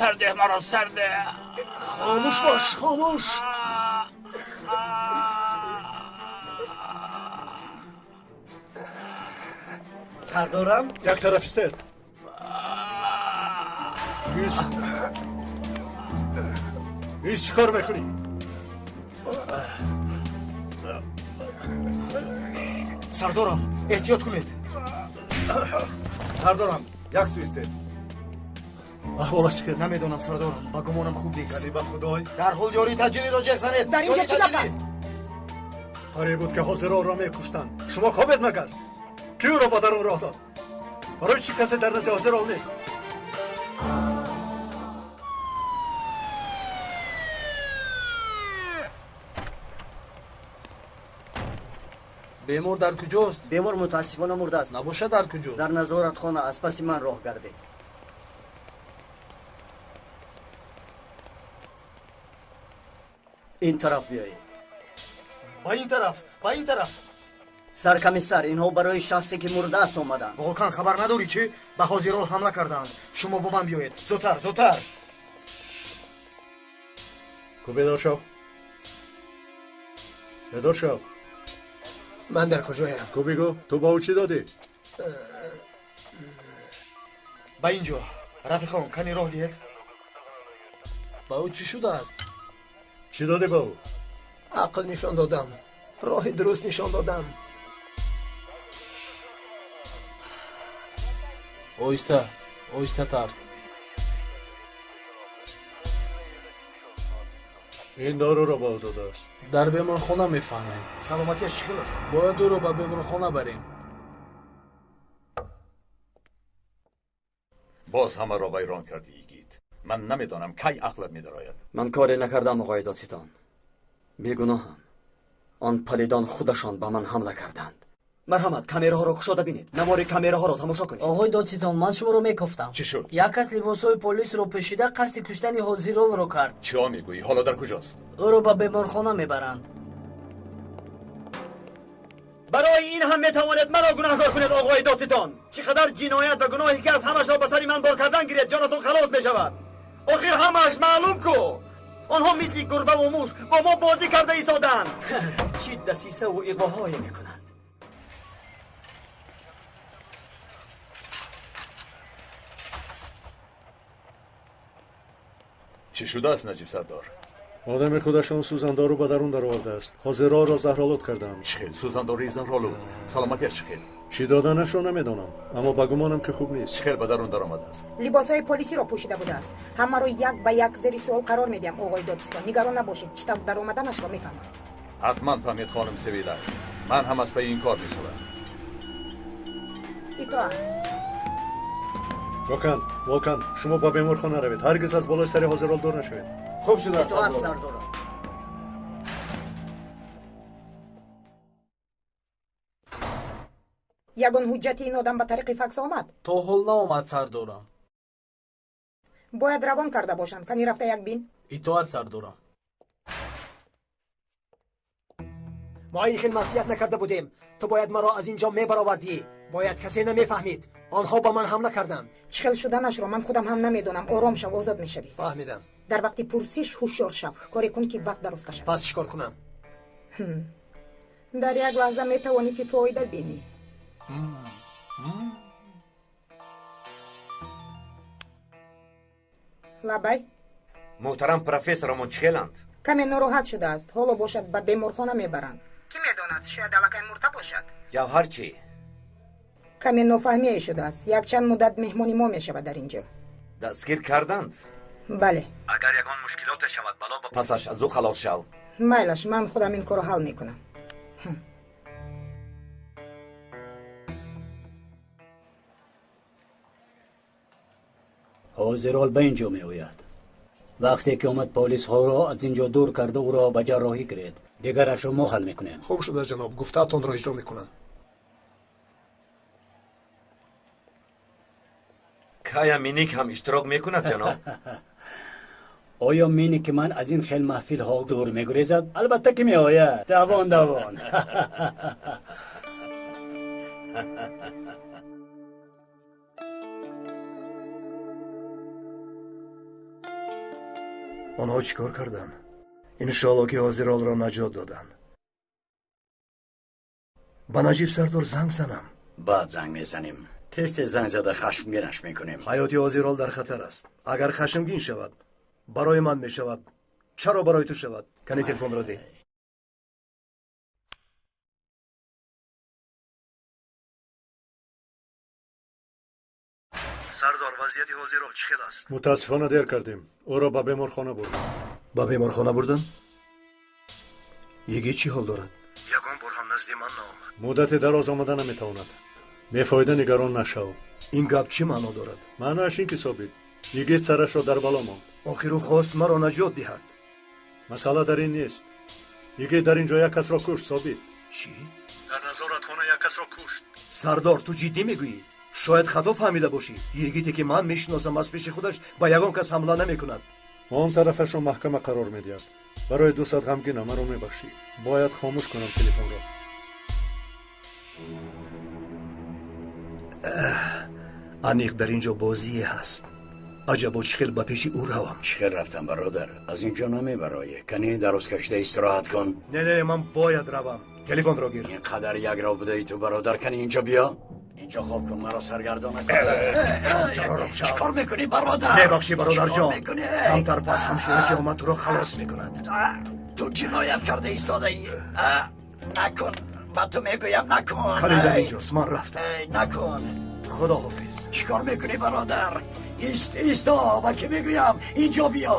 Сарде маро, сарде. Хомӯш бош, хомӯш. Сардорам, як тараф истед. Ҳеҷ чӣ кор мекунӣ? Сардорам, эҳтиёт кунед. Сардорам, як сӯ истед. Аҳволаш чӣ? Намедонам сардорам, ба гумонам хуб нест. Яъне ба худой? Дар ҳол ёрии таъҷилиро ҷеғ занед. Дар инҷо чӣ гап аст? Қариб буд ки ҳозирон мекуштанд. Шумо хобед магар? Кӣ ӯро ба дарун роҳ дод? Барои чӣ касе дар назди ҳозирон нест? Бемор дар куҷост? Бемор мутаассифона мурдааст. Набошад, дар куҷост? Дар назоратхона, аз паси ман роҳ гардед. Ин тараф биёед. Ба ин тараф, ба ин тараф. Саркомиссар, инҳо барои шахсе ки мурдааст омаданд. Волкан, хабар надорӣ чӣ? Ба ҳозирон ҳамла карданд. Шумо бо ман биёед. Зудтар, зудтар. Ку бедор шав. Бедор шав. Ман дар куҷоям? Ку бигӯ, ту ба ӯ чӣ додӣ? Ба ин ҷо. Рафиқон, кани роҳ диҳед. Ба ӯ чӣ шудааст? Чӣ додӣ ба ӯ? Ақл нишон додам, роҳи дуруст нишон додам. Оҳиста, оҳистатар. Ин доруро ба ӯ додааст. Дар беморхона мефаҳмем. Саломатиаш чӣ хел аст? Бояд ӯро ба беморхона барем. Боз ҳамаро вайрон кардӣ, игит. Ман намедонам кай ақлат медарояд. Ман коре накардам, оғои додситон. Бегуноҳам. Он палидон худашон ба ман ҳамла карданд. Марҳамат, камераҳоро кушода бинед. Навори камераҳоро тамошо кунед. Оғои додситон, ман шуморо мекофтам. Чӣ шуд? Як кас либосҳои полисро пӯшида қасди куштани ҳозиронро кард. Чиҳо мегӯӣ? Ҳоло дар куҷост? Ӯро ба беморхона мебаранд. Барои ин ҳам метавонед маро гунаҳкор кунед, оғои додситон. Чӣ қадар ҷиноят ва гуноҳе ки аз ҳамашро ба сари ман бор кардан гиред, ҷонатон халос мешавад. Охир ҳамааш маълум ку. Онҳо мисли гурбаву муш бо мо бозӣ карда истоданд. Чӣ дасисаву иғвоҳое мекунанд. Чӣ шудааст, Наҷиб сардор? Одами худашон сӯзандору ба дарун даровардааст. Ҳозирҳоро заҳролуд карданд. Чӣ хел сӯзандории заҳролуд? Саломатиаш чӣ хел? Чӣ доданашро намедонам, аммо ба гумонам ки хуб нест. Чӣ хел ба дарун даромадааст? Либосҳои полисиро пӯшида будааст. Ҳамаро як ба як зери суол қарор медиҳам, оғои додситон. Нигарон набошед, чӣ тавр даромаданашро мефаҳмам. Ҳатман фаҳмед, хонум Севилай. Ман ҳам аз пайи ин кор мешавам. Итоат. Гокан, Волкан, шумо ба беморхона равед. Ҳаргиз аз болои сари ҳозирон дур нашавед. Хуб шудааст, итоат сардорам. Ягон ҳуҷҷати ин одам ба тариқи факс омад? То ҳол наомад, сардорам. Бояд равон карда бошанд. Кани рафта як бин. Итоат, сардорам. Мо ин хел маслиҳат накарда будем. Ту бояд маро аз ин ҷо мебаровардӣ. Бояд касе намефаҳмид. Онҳо ба ман ҳамла карданд. Чӣ хел шуданашро ман худам ҳам намедонам. Ором шав, озод мешавӣ. Фаҳмидам. Дар вақти пурсиш ҳушёр шав. Коре кун ки вақт дароз кашад. Пас чӣ кор кунам? Дар як лаҳза метавонӣ ки фоида бинӣ. Лабай. Муҳтарам профессорамон чӣ хеланд? Каме нороҳат шудааст. Ҳоло бошад ба беморхона мебаранд. Кӣ медонад, шояд аллакай мурда бошад. Ҷавҳар чӣ? Каме нофаҳмие шудааст. Якчанд муддат меҳмони мо мешавад дар ин ҷо. Дастгир карданд? Бале. Агар ягон мушкилоте шавад, бало ба пасаш аз ӯ халос шав. Майлаш, ман худам ин корро ҳал мекунам. Ҳозирол ба ин ҷо меояд. Вақте ки омад, полисҳоро аз ин ҷо дур карда ӯро ба ҷарроҳӣ гиред. Дигарашро мо ҳал мекунем. Хуб шуда, ҷаноб, гуфтаатонро иҷро мекунам. Кая Миник ҳам иштирок мекунад, ҷаноб? Оё Миники ман аз ин хел маҳфилҳо дур мегурезад? Албатта ки меояд. Давон, давон. Онҳо чӣ кор карданд? Иншоалло ки ҳозиролро наҷот доданд. Ба Наҷиб сардор занг занам. Баъд занг мезанем. Тез тез занг зада хашмгинаш мекунем. Ҳаёти ҳозирол дар хатар аст. Агар хашмгин шавад, барои ман мешавад. Чаро барои ту шавад? Кани телефонро деҳ. Сардор, вазъияти ҳозирол чӣ хел аст? Мутаассифона дер кардем. Ӯро ба беморхона бурданд. Ба беморхона бурданд? Йигит чӣ ҳол дорад? Ягон бор ҳам назди ман наомад. Муддати дароз омада наметавонад. Бефоида нигарон нашав. Ин гап чӣ маъно дорад? Маънояш ин ки собит, йигит сарашро дар бало монд. Охир ӯ хост маро наҷот диҳад. Масъала дар ин нест. Йигит дар ин ҷо як касро кушт, собит. Чӣ? Дар назоратхона як касро кушт. Сардор, ту ҷиддӣ мегӯӣ? Шояд хато фаҳмида бошӣ. Йигите ки ман мешиносам аз пеши худаш ба ягон кас ҳамла намекунад. Он тарафашро маҳкама қарор медиҳад. Барои дӯстат ғамгинам, маро мебахшӣ. Бояд хомӯш кунам телефонро. Аниқ дар ин ҷо бозие ҳаст. Аҷабо чӣ хел ба пеши ӯ равам? Чӣ хел рафтам, бародар? Аз ин ҷо намебароӣ. Кани дароз кашида истироҳат кун. Не, не, ман бояд равам. Телефонро гир. Ин қадар якро будаи ту, бародар. Кани инҷо биё. Инҷо хоб кун, маро саргардон накун. Чӣ кор мекунӣ, бародар? Мебахшӣ, бародарҷон. Камтар пас ҳамшира ки омад туро халос мекунад. Ту ҷиноят карда истодаӣ. Накун, ба ту мегӯям, накун. Калид дар инҷост, ман рафтам. Накун. Худоҳофиз. Чӣ кор мекунӣ, бародар? Ист, исто, ба кӣ мегӯям? Инҷо биё,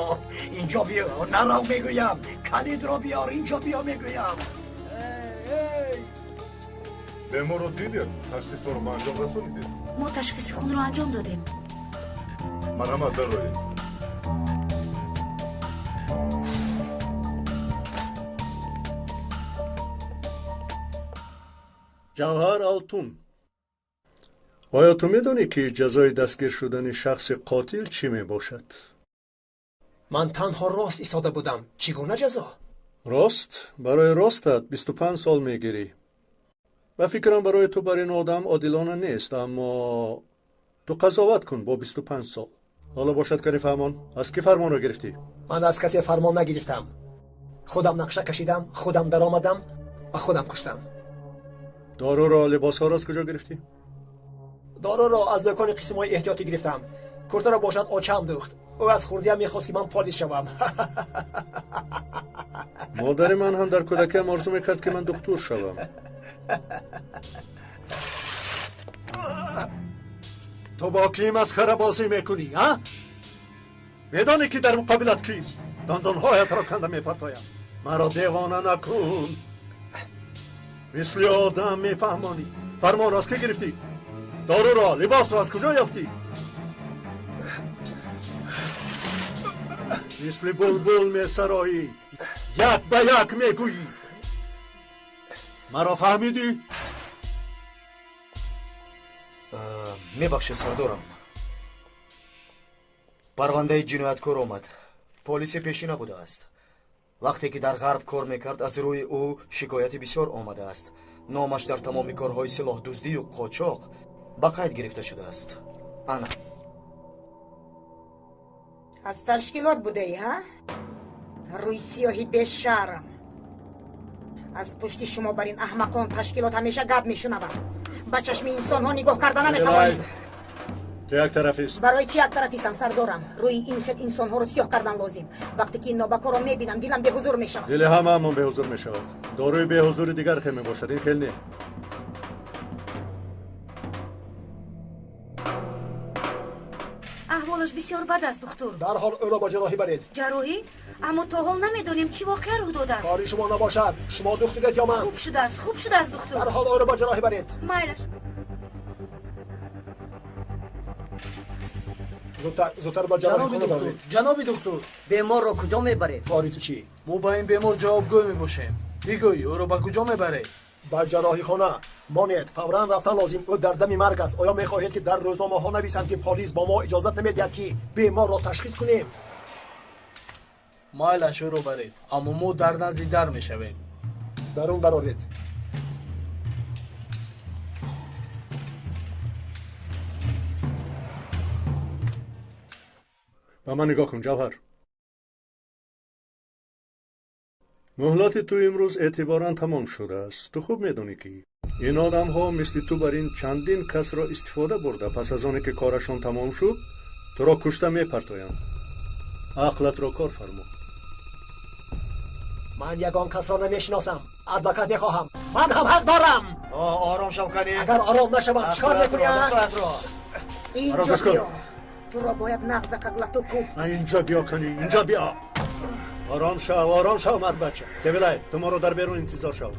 инҷо биё, нарав мегӯям. Калидро биёр, инҷо биё мегӯям. Беморро дидед? Ташхисро ба анҷом расонидед? Мо ташхиси хунро анҷом додем. Марҳамат, дароед. Ҷавҳар Алтун, оё ту медонӣ ки ҷазои дастгир шудани шахси қотил чӣ мебошад? Ман танҳо рост истода будам. Чӣ гуна ҷазо? Рост? Барои ростат 25 сол мегирӣ. Ба фикрам барои ту бар ин одам одилона нест, аммо ту қазоват кун бо 25 сол. Ҳоло бошад, кани фаҳмон, аз кӣ фармонро гирифтӣ? Ман аз касе фармон нагирифтам. Худам нақша кашидам, худам даромадам ва худам куштам. Доруро, либосҳоро аз куҷо гирифтӣ? Доруро аз дукони қисмҳои эҳтиётӣ гирифтам. Куртаро бошад очам дӯхт. Ӯ аз хурдиам мехост ки ман полис шавам. Модари ман ҳам дар кӯдакиам орзу мекард ки ман духтур шавам. Ту бо кӣ масхарабозӣ мекунӣ, а? Медонӣ ки дар муқобилат кист? Дандонҳоятро канда мепартоям. Маро девона накун. Мисли одам мефаҳмонӣ. Фармонро аз кӣ гирифтӣ? Доруро, либосро аз куҷо ёфтӣ? Мисли булбул месароӣ, як ба як мегӯӣ. Маро фаҳмидӣ? Мебахшед, сардорам. Парвандаи ҷинояткор омад. Полиси пешӣ набудааст. Вақте ки дар ғарб кор мекард, аз рӯи ӯ шикояти бисёр омадааст. Номаш дар тамоми корҳои силоҳдуздию қочоқ ба қайд гирифта шудааст. Ана. Аз ташкилот будаӣ, ҳа? Рӯи сиёҳи бешарм. Аз пушти шумо бар ин аҳмақон ташкилот ҳамеша гап мешунавад. Ба чашми инсонҳо нигоҳ карда наметавонед. Ту як тарафист. Барои чӣ як тарафистам, сардорам? Рӯи ин хел инсонҳоро сиёҳ кардан лозим. Вақте ки ин нобакорро мебинам, дилам беҳузур мешавад. Дили ҳамаамон беҳузур мешавад. Доруи беҳузури дигар хел мебошад, ин хел не. Аҳволаш бисёр бад аст, духтур. Дарҳол ӯро ба ҷарроҳӣ баред. Ҷарроҳӣ? Аммо то ҳол намедонем чӣ воқеа рӯй додааст. Кори шумо набошад. Шумо духтуред ё ман? Хуб шудааст, хуб шудааст, духтур. Дарҳол ӯро ба ҷарроҳӣ баред. Майлаш. Зудтар ба ҷарроҳихона баред. Ҷаноби духтур, беморро куҷо мебаред? Кори ту чӣ? Мо ба ин бемор ҷавобгӯй мебошем. Бигӯй, ӯро ба куҷо мебаред? Ба ҷарроҳихона. Монед, фавран рафтан лозим. Ӯ дар дами марг аст. Оё мехоҳед ки дар рӯзномаҳо нависанд ки полис бо мо иҷозат намедиҳад ки беморро ташхис кунем? Майлаш, ӯро баред, аммо мо дар назди дар мешавем. Дарун дароред. Ба ман нигоҳ кун, Ҷавҳар. Муҳлати ту имрӯз эътиборан тамом шудааст. Ту хуб медонӣ, ки ин одамҳо мисли ту бар ин чандин касро истифода бурда, пас аз оне ки корашон тамом шуд, туро кушта мепартоянд. Ақлатро кор фармо. Ман ягон касро намешиносам. Адвокат мехоҳам. Ман ҳам ҳақ дорам. Ором шав, кани. Агар ором нашавам, чикор мекунӣ? Инҷо биё. Туро бояд нағзака глоток куб. Инҷо биё, кани, инҷо биё. Ором шав, ором шав, мардбача. Севилай, ту моро дар берун интизор шав.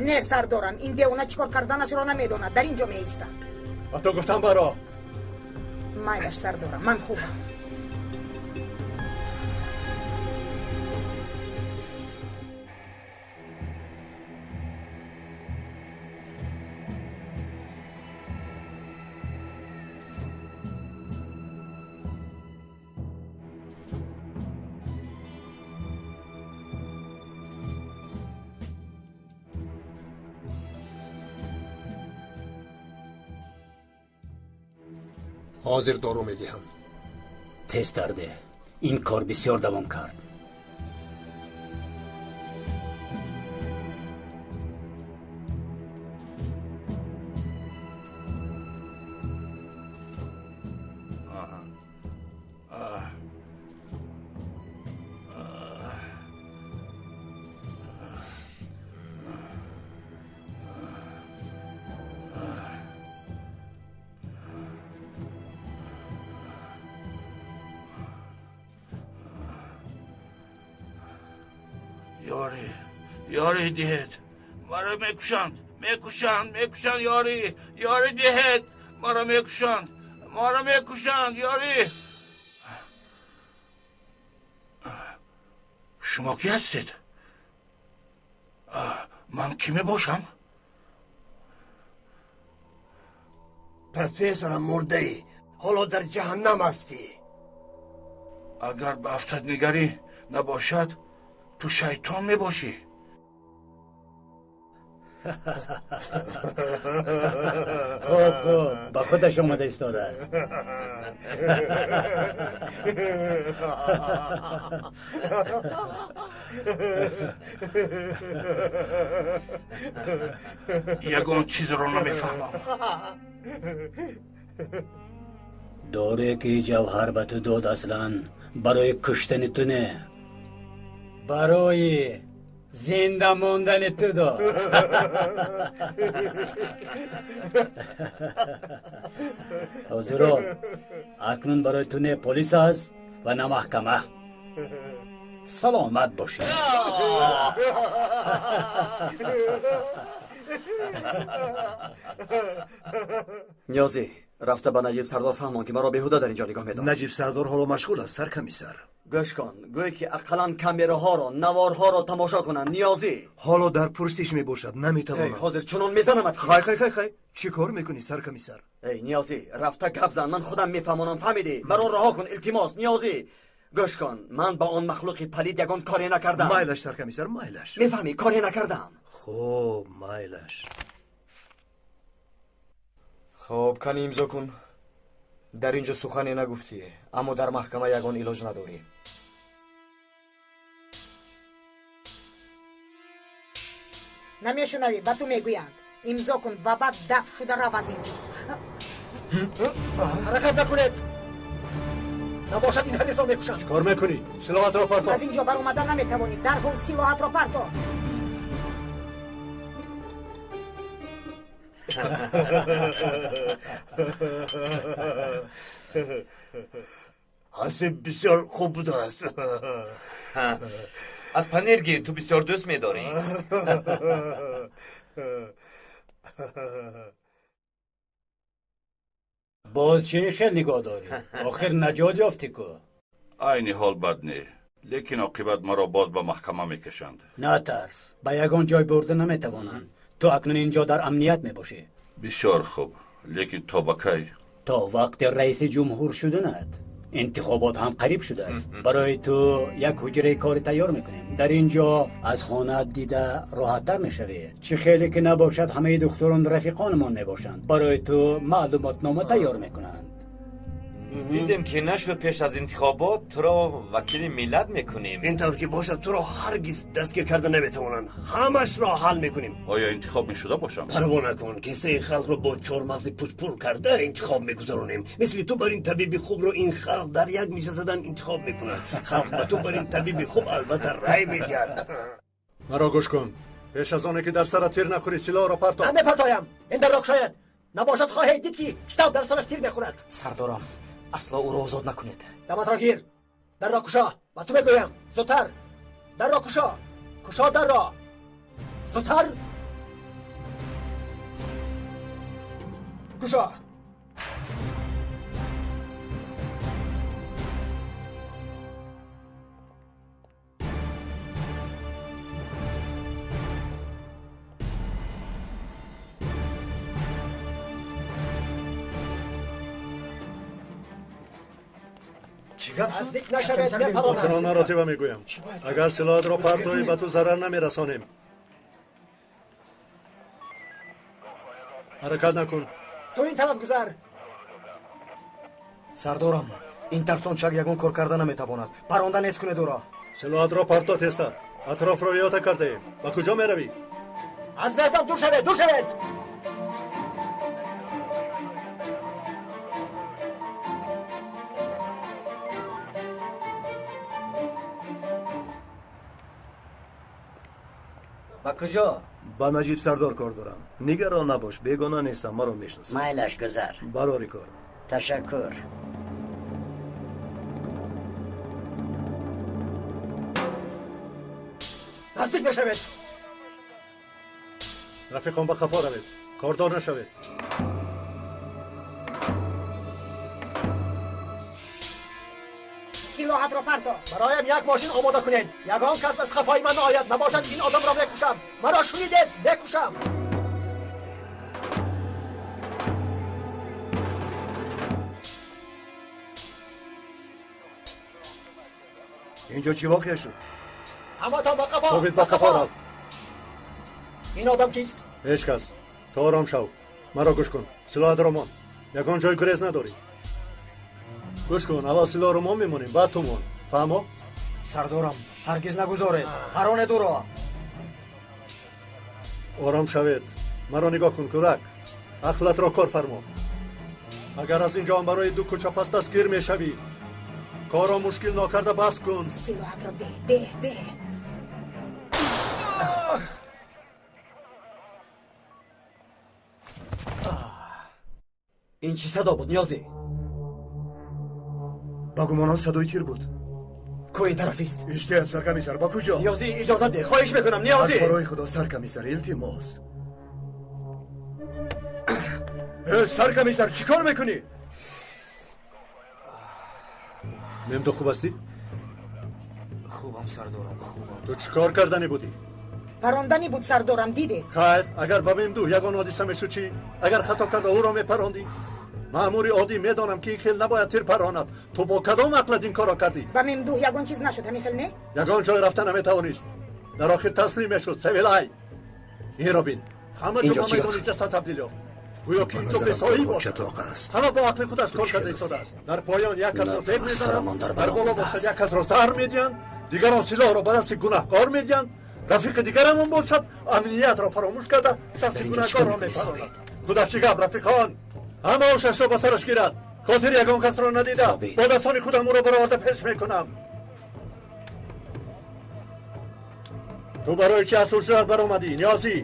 Не, сардорам, ин девона чикор карданашро намедонад. Дар инҷо меистам. Ба ту гуфтам баро. Майлаш, сардорам, ман хубам. Ҳозир дору медиҳам. Тезтар деҳ. Ин кор бисёр давом кард. یاری دهد، مرا میکشند، میکشند، میکشند، یاری، یاری دهد، مرا میکشند، مرا میکشند، یاری. شما کی هستید؟ من کی میباشم؟ پروفسور مرده ای، حالا در جهنم هستی. اگر به افتد نگری نباشد تو شیطان میباشی. خوب خوب، با خودش آمده ایستاده است. یگان چیز رو نمیفهمم. دوره که جوهر به تو داد اصلا برای کشتن تو نه، برای زنده ماندن تو داد. حاضران، اکنون برای تو نه پلیس است و نه محکمه. سلامت باشید. نیازی رفته به نجیب سردار فهمان که مرا بیهوده در اینجا نگاه می‌دارد. نجیب سردار حالا مشغول است سرکمیسر. گوش کن، گوی که اقلا کامراها را، نوارها را تماشا کنند. نیازی حالا در پرسش می باشد، نمیتوانم. حاضر چنان میزنمت. خی خی خی خی، چی کار میکنی سرکمیسر؟ ای نیازی، رفته گپ زن، من خودم میفهمانم، فهمیدی؟ مرا رها کن التماس. نیازی گوش کن، من با آن مخلوق پلید یگان کاری نکردم. مایلش سرکمیسر، مایلش. میفهمی؟ کاری نکردم. خب مایلش. خب کنی امضا کن. در اینجا سخنی نگفتی، اما در محکمه یگان علاج نداری. نمیشنوی؟ به تو میگویند امضا کن و بعد دفع شده رو از اینجا. حرکت نکنید، نباشد این حریف را میکشم. چیکار میکنی؟ سلاحت را پرتاب. از اینجا بر اومدن نمیتوانی، در حال سلاحت را پرتاب. حسیب بسیار خوب بوده است. از پنیر گیر، تو بسیار دوست می‌داری. باز چه خیلی نگاه داری؟ آخر نجات یافتی که. عین حال بد نه، لیکن عاقبت مرا باز به محکمه میکشند. نه ترس، به یگان جای برده نمیتوانند. تو اکنون اینجا در امنیت میباشی. بسیار خوب، لیکن تا به کی؟ تا وقت رئیس جمهور شدنت. انتخابات هم قریب شده است. برای تو یک حجره کار تیار میکنیم. در اینجا از خانه دیده راحت‌تر میشوی. چه خیلی که نباشد همه دکتران رفیقانمان میباشند. برای تو معلومات نامه تیار میکنند. Дидем ки нашуд, пеш аз интихобот туро вакили миллат мекунем. Ин тавр ки бошад, туро ҳаргиз дастгир карда наметавонанд. Ҳамашро ҳал мекунем. Оё интихоб мешуда бошам? Парво накун, кисаи халқро бо чормағзи пучпур карда интихоб мегузаронем. Мисли ту бар ин табиби хубро ин халқ дар як миша задан интихоб мекунад. Халқ ба ту бар ин табиби хуб албатта рай медиҳад. Маро гӯш кун. Пеш аз оне ки дар сарат тир нахӯрӣ, силоҳро парто. Ман мепартоям. Ин дарро кушояд. Набошад, хоҳед дид ки чӣ тавр дар сараш тир мехӯрад. Сардорам, асло ӯро озод накунед. Даматро гир. Дарро кушо. Ба ту мегӯям. Зудтар. Дарро кушо. Кушо дарро. Зудтар. Кушо. Наздик нашавед, мепаронад. Охирон маротиба мегӯям, агар силоҳатро партоӣ, ба ту зарар намерасонем. Ҳаракат накун. Ту ин тараф гузар. Сардорам, ин тарсончак ягон кор карда наметавонад. Паронда нест кунед ӯро. Силоҳатро парто, тезтар. Атрофро иҳота кардаем. Ба куҷо меравӣ? Аз дастам дур шавед, дур шавед. Ба куҷо? Ба Наҷиб сардор кор дорам. Нигарон набош, бегона нестам, маро мешиносад. Майлаш, гузар. Барори кор. Ташаккур. Наздик нашавед. Рафиқон, ба қафо равед, кордор нашавед. Силоҳатро парто. Бароям як мошин омода кунед. Ягон кас аз хафои ман наояд. Набошад, ин одамро мекушам. Маро шунидед? Мекушам. Инҷо чӣ воқеа шуд? Ҳаматон ба қафо. Собит, ба қафо рав. Ин одам кист? Ҳеҷ кас. Ту ором шав. Маро гӯш кун. Силоҳатро мон. Ягон ҷой гурез надорӣ. Гӯш кун, аввал силоҳро мо мемонем, баъд ту мон. Фаҳмо? Сардорам, ҳаргиз нагузоред. Паронед ӯро. Ором шавед. Маро нигоҳ кун, кӯдак. Ақлатро кор фармо. Агар аз ин ҷо ҳам барои ду кӯча пас дастгир мешавӣ, корро мушкил нокарда бас кун. Силоҳатро деҳ, деҳ, деҳ. Ин чӣ садо буд, Ниёзӣ? Ба гумонам садои тир буд. Ку ин тарафист. Иштиҳ, саркамисар, ба куҷо? Ниёзӣ, иҷозат деҳ, хоҳиш мекунам, Ниёзӣ. Аз барои худо, саркамисар, илтимос. Саркамисар, чӣ кор мекунӣ? Мемду, хуб ҳастӣ? Хубам, сардорам, хубам. Ту чӣ кор карданӣ будӣ? Парондани буд, сардорам, дидед. Хайр, агар ба Мемду ягон ҳодиса мешуд чӣ? Агар хато карда ӯро мепарондӣ? Маъмури оддӣ медонам ки ин хел набояд тир паронад. Ту бо кадом ақлат ин корро кардӣ? Ба Мемдуҳ ягон чиз нашуд, ҳамин хел не? Ягон ҷой рафта наметавонист. Дар охир таслим мешуд. Севилай, инро бин. Ҳама ҷо ба майдони ҷасад табдил ёфт. Гӯё ки инҷо бесоҳиб бошад. Ҳама бо ақли худаш кор карда истодааст. Дар поён як касро тег мезананд, дар боло бошад як касро заҳр медиҳанд, дигарон силоҳро ба дасти гунаҳкор медиҳанд. Рафиқи дигарамон бошад, амниятро фаромӯш карда, шахси гунаҳкорро мепаронад. Худаш чӣ гап, рафиқон? Ҳама ошашро ба сараш гирад. Хотири ягон касро надида, бо дастони худам ӯро бароварда пеш мекунам. Ту барои чӣ аз ҳуҷрат баромадӣ, Ниёзӣ?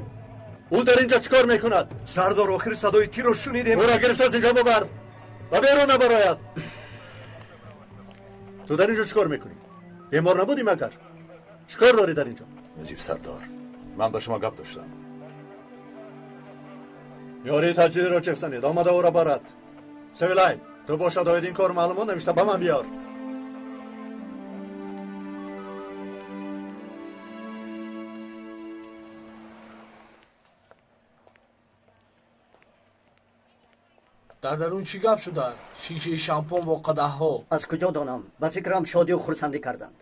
Ӯ дар инҷо чӣ кор мекунад? Сардор, охир садои тирро шунидем. Ӯро гирифта аз инҷо бубар ва берун набарояд. Ту дар инҷо чӣ кор мекунӣ? Бемор набудӣ магар? Чӣ кор дорӣ дар инҷо? Наҷиб сардор, ман ба шумо гап доштам. Ёрии таҷдидро чех занед, омада ӯро барад. Севилай, ту бошад оид ин кор маълумот навишта ба ман биёр. Дар дарун чӣ гап шудааст? Шишаи шампон бо қадаҳҳо. Аз куҷо донам? Ба фикрам, шодию хурсандӣ карданд.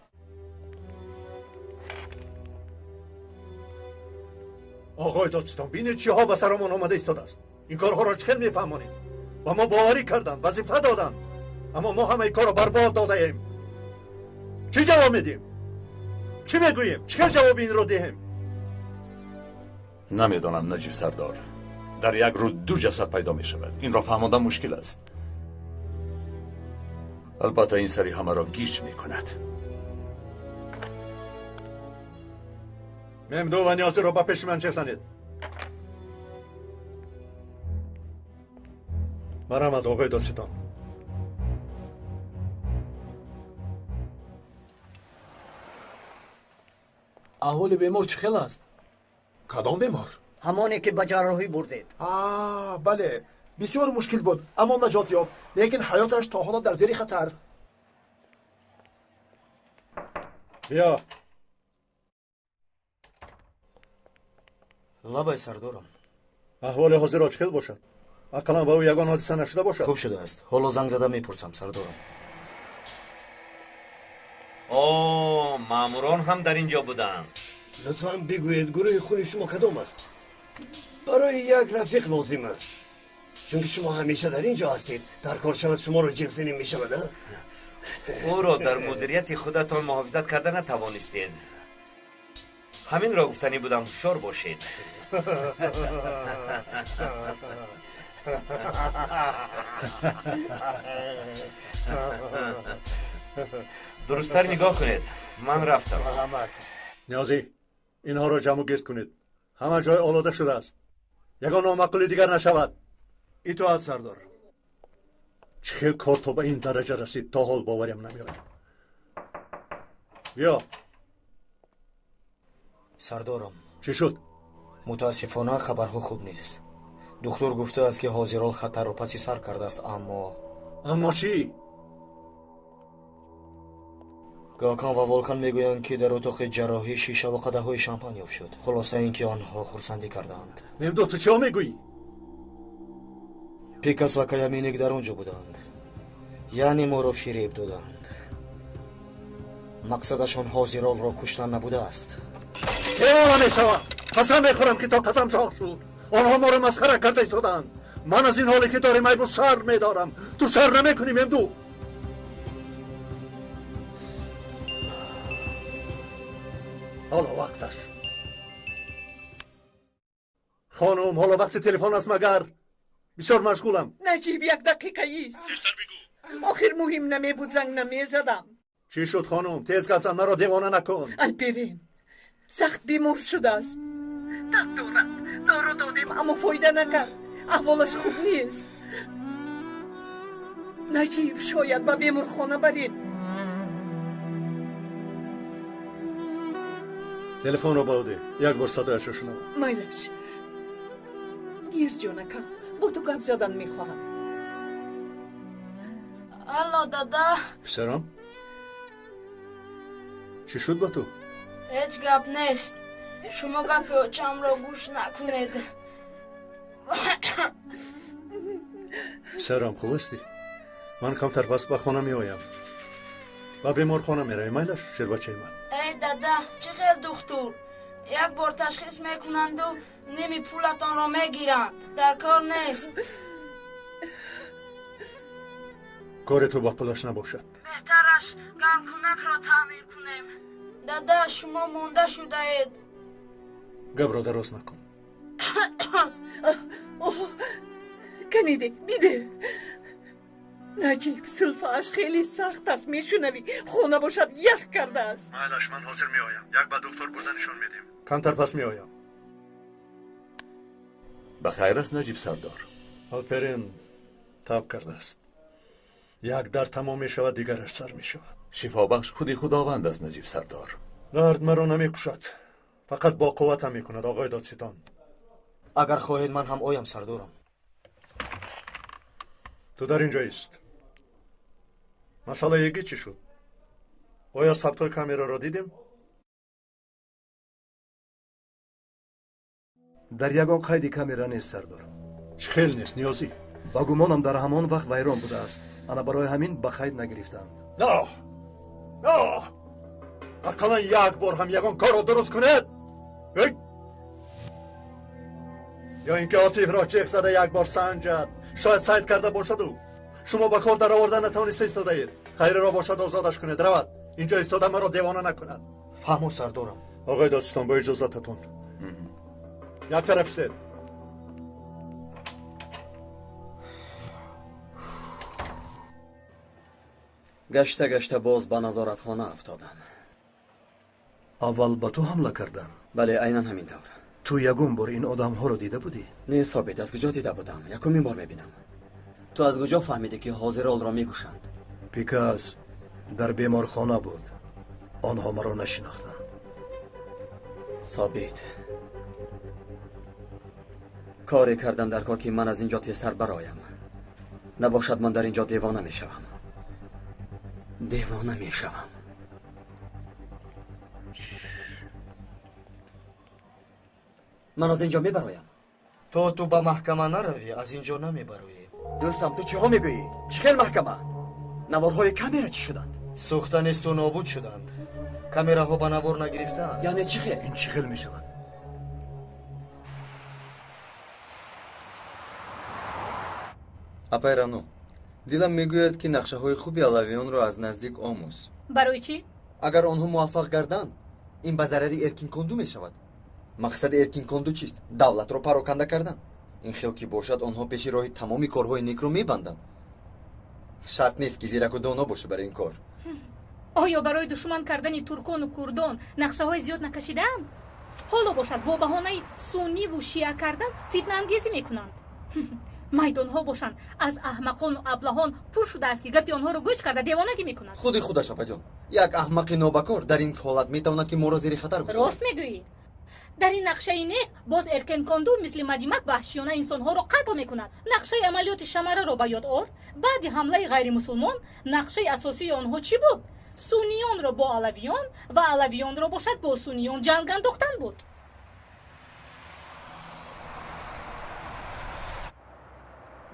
Оғои додстон, бинед чиҳо ба саромон омада истодааст. Ин корҳоро чӣ хел мефаҳмонем? Ба мо боварӣ карданд, вазифа доданд. Аммо мо ҳамаи корро барбод додаем. Чӣ ҷавоб медиҳем? Чӣ мегӯем? Чӣ хел ҷавоби инро диҳем? Намедонам, Наҷиб сардор. Дар як рӯз ду ҷасад пайдо мешавад. Инро фаҳмондан мушкил аст. Албатта ин сари ҳамаро гиҷ мекунад. Мемду ва Ниёзиро ба пеши ман чех занед. Марҳамат, оғои додситон. Аҳволи бемор чӣ хел аст? Кадом бемор? Ҳамоне ки ба ҷарроҳӣ бурдед. Бале, бисёр мушкил буд, аммо наҷот ёфт, лекин ҳаёташ то ҳоло дар зери хатар. Биё. Лабай, сардорам. Аҳволи ҳозиро чӣ хел бошад? Ақаллан ба ӯ ягон ҳодиса нашуда бошад? Хуб шудааст. Ҳоло занг зада мепурсам, сардорам. О, маъмурон ҳам дар ин ҷо буданд. Лутфан бигӯед, гурӯҳи хуни шумо кадом аст? Барои як рафиқ лозим аст. Чунки шумо ҳамеша дар ин ҷо ҳастед, дар кор шавад шуморо ҷиғ зинем мешавад, а? Ӯро дар мудирияти худатон муҳофизат карда натавонистед. Ҳаминро гуфтанӣ будам, ҳушёр бошед. Дурусттар нигоҳ кунед. Ман рафтам. Ниёзӣ, инҳоро ҷамъу гирд кунед. Ҳама ҷой олода шудааст. Ягон номаъқули дигар нашавад. Итоат, сардор. Чӣ хел кор то ба ин дараҷа расид, то ҳол боварям намеояд. Биё. Сардорам. Чӣ шуд? Мутаассифона хабарҳо хуб нест. Духтур гуфтааст, ки ҳозирол хатарро паси сар кардааст, аммо Аммо чӣ? Гокан ва Волкан мегӯянд, ки дар утоқи ҷарроҳӣ шиша ва қадаҳҳои шампан ёфт шуд. Хулоса ин ки онҳо хурсандӣ кардаанд. Мемду, ту чиҳо мегӯӣ? Пикас ва Каяминик дар он ҷо буданд. Яъне моро фиреб доданд. Мақсадашон ҳозиролро куштан набудааст. Девона мешавам. Қасам мехӯрам, ки тоқатам тоқ шуд. Онҳо моро масхара карда истодаанд. Ман аз ин ҳоле ки дорем айбу шарм медорам. Ту шарм намекунӣ, Мемду? Ҳоло вақташ. Хонум, ҳоло вақти телефон аст магар? Бисёр машғулам. Наҷиб, як дақиқа ист. Тезтар бигӯ. Охир муҳим намебуд, занг намезадам. Чӣ шуд, хонум? Тез гап зан, маро девона накун. Алперин сахт бемор шудааст. Таб дорад. Дору додем, аммо фоида накард. Аҳволаш хуб нест. Наҷиб, шояд ба беморхона барем. Телефонро ба ӯ деҳ, як бор садояшро шунавам. Майлаш. Гир, ҷонакам, бо ту гап задан мехоҳам. Алло, дада. Писарам, чӣ шуд ба ту? Ҳеҷ гап нест. Шумо гапи очамро гӯш накунед. Писарам, хуб ҳастӣ? Ман камтар пас ба хона меоям. Ба беморхона меравем, майлаш, шербачаи ман? Эй дада, чӣ хел духтур? Як бор ташхис мекунанду ними пулатонро мегиранд. Дар кор нест. Кори ту ба пулаш набошад. Беҳтараш гармкунакро таъмир кунем. Дада, шумо монда шудаед. Гапро дароз накун. Каниде, диде. Наҷиб, сулфааш хеле сахт аст, мешунавӣ? Хона бошад ях кардааст. Майлаш, ман ҳозир меоям. Як ба духтур бурда нишон медиҳем. Камтар пас меоям. Ба хайр аст, Наҷиб сардор? Алперин таб кардааст. Як дард тамом мешавад, дигараш сар мешавад. Шифобахш худи Худованд аст, Наҷиб сардор. Дард маро намекушад, фақат бо қувватам мекунад, оғои додситон. Агар хоҳед, ман ҳам оям, сардорам. Ту дар ин ҷо ист. Масъалаи ягӣ чӣ шуд? Оё сабтҳои камераро дидем? Дар ягон қайди камера нест, сардор. Чӣ хел нест, Ниёзӣ? Ба гумонам дар ҳамон вақт вайрон будааст. Ана барои ҳамин ба қайд нагирифтаанд. Оҳ! Оҳ! Ақаллан як бор ҳам ягон корро дуруст кунед! Ё ин ки Отифро чех зада як бор санҷад. Шояд сайд карда бошаду. Шумо ба кор дароварда натавониста истодаед. Хайреро бошад озодаш кунед, равад. Инҷо истода маро девона накунад. Фаҳмо, сардорам. Оғои додситон, бо иҷозататон. Як тараф истед. Гашта гашта боз ба назоратхона афтодам. Аввал ба ту ҳамла карданд? Бале, айнан ҳамин тавр. Ту ягон бор ин одамҳоро дида будӣ? Не, Собит, аз куҷо дида будам? Якумин бор мебинам. Ту аз куҷо фаҳмидӣ, ки ҳозиролро мекушанд? Пикас дар беморхона буд. Онҳо маро нашинохтанд. Собит, коре кардан дар кор, ки ман аз ин ҷо тезтар бароям. Набошад, ман дар ин ҷо девона мешавам. Девона мешавам. Ман аз ин ҷо мебароям. То ту ба маҳкама наравӣ, аз ин ҷо намебароӣ. Дӯстам, ту чиҳо мегӯӣ? Чӣ хел маҳкама? Наворҳои камера чӣ шуданд? Сӯхта несту нобуд шуданд. Камераҳо ба навор нагирифтаанд. Яъне чӣ хел? Ин чӣ хел мешавад? Апай Рано, дилам мегӯяд, ки нақшаҳои хуби алавионро аз наздик омӯз. Барои чӣ? Агар онҳо муваффақ гарданд, ин ба зарари Эркинконду мешавад. Мақсади Эркинконду чист? Давлатро пароканда кардан. Ин хел ки бошад, онҳо пеши роҳи тамоми корҳои некро мебанданд. Шарт нест, ки зираку доно бошӣ барои ин кор. Оё барои душман кардани туркону курдон нақшаҳои зиёд накашидаанд? Ҳоло бошад, бо баҳонаи сунниву шиа кардан фитнаангезӣ мекунанд. Майдонҳо бошанд, аз аҳмақону аблаҳон пур шудааст, ки гапи онҳоро гӯш карда девонагӣ мекунанд. Худи худаш, апаҷон, як аҳмақи нобакор дар ин ҳолат метавонад, ки моро зери хатар гузорад. Рост мегӯӣ. Дар ин нақшаи нек боз Эркенконду мисли Мадимак ваҳшиёна инсонҳоро қатл мекунад. Нақшаи амалиёти Шамараро ба ёд ор. Баъди ҳамлаи ғайримусулмон нақшаи асосии онҳо чӣ буд? Сунниёнро бо алавиён ва алавиёнро бошад бо сунниён ҷанг андохтан буд.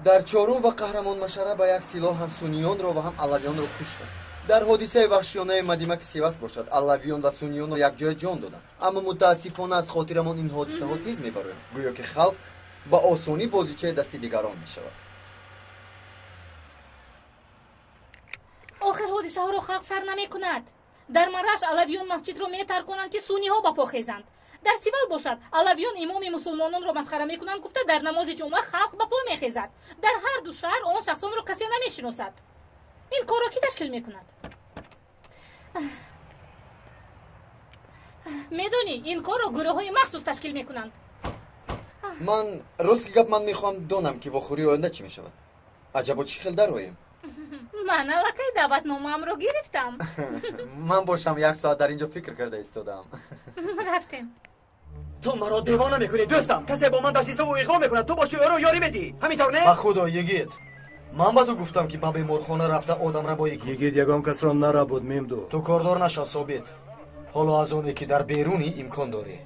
Дар чорум ва қаҳрамон Машара ба як силоҳ ҳам сунниёнро ва ҳам алавиёнро куштанд. Дар ҳодисаи ваҳшиёнаи Мадимаки Сивас бошад, алавиён ва сунниёнро якҷоя ҷон доданд. Аммо мутаассифона аз хотирамон ин ҳодисаҳо тез мебароянд, гӯё ки халқ ба осонӣ бозичаи дасти дигарон мешавад. Охир ҳодисаҳоро халқ сар намекунад. Дар Мараш алавиён масҷидро метарконанд, ки сунниҳо ба по хезанд. Дар Сивал бошад, алавиён имоми мусулмононро масхара мекунанд, гуфта дар намози ҷумъа халқ ба по мехезад. Дар ҳар ду шаҳр он шахсонро касе намешиносад. Ин корро кӣ ташкил мекунад? Медонӣ, ин корро гурӯҳҳои махсус ташкил мекунанд. Ман рости гап, ман мехоҳам донам, ки вохӯрии оянда чӣ мешавад. Аҷабо чӣ хел дароем? Ман аллакай даъватномаамро гирифтам. Ман бошам як соат дар ин ҷо фикр карда истодам. Рафтем. Ту маро девона мекунӣ, дӯстам. Касе бо ман дастисаву иғво мекунад, ту боши ӯро ёрӣ медиҳӣ. Ҳамин тавр не? Ба худо, йигит, ман ба ту гуфтам, ки ба беморхона рафта одамрабоӣ кун. Йигит ягон касро нарабуд, Мемду. Ту кордор нашав, Собит. Ҳоло аз оне, ки дар берунӣ имкон дорӣ.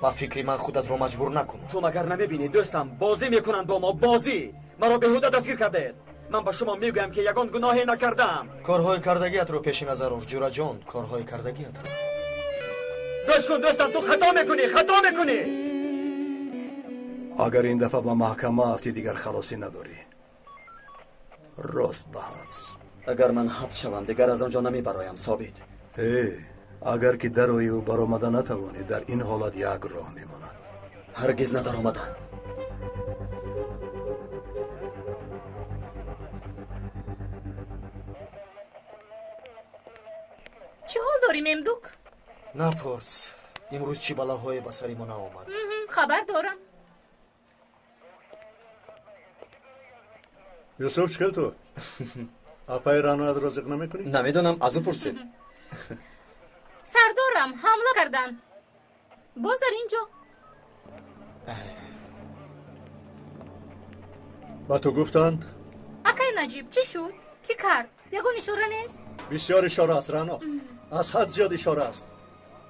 Ба фикри ман худатро маҷбур накун. Ту магар намебинӣ, дӯстам, бозӣ мекунанд бо мо, бозӣ. Маро беҳуда дастгир кардаед. Ман ба шумо мегӯям, ки ягон гуноҳе накардам. Корҳои кардагиатро пеши назар ор, ҷураҷон, корҳои кардагиатро. Гӯш кун, дӯстам, ту хато мекунӣ, хато мекунӣ. Агар ин дафъа ба маҳкама афтӣ, дигар халосӣ надорӣ. Рост ба ҳабс. Агар ман ҳабс шавам, дигар аз он ҷо намебароям, Собит. Э, агар ки дароиву баромада натавонӣ, дар ин ҳолат як роҳ мемонад. Ҳаргиз надаромадан. Чӣ ҳол дорӣ, Мемдук? Напурс, имрӯз чӣ балоҳое ба сари мо наомад. Хабар дорам. Юсуф, чӣ хел ту? Апаи Раноят розиқ намекунӣ? Намедонам, аз ӯ пурсед. Сардорам, ҳамла карданд. Боз дар ин ҷо. Ба ту гуфтанд? Акай Наҷиб, чӣ шуд? Кӣ кард? Ягон ишора нест? Бисёр ишора аст, Рано. Аз ҳад зиёд ишора аст.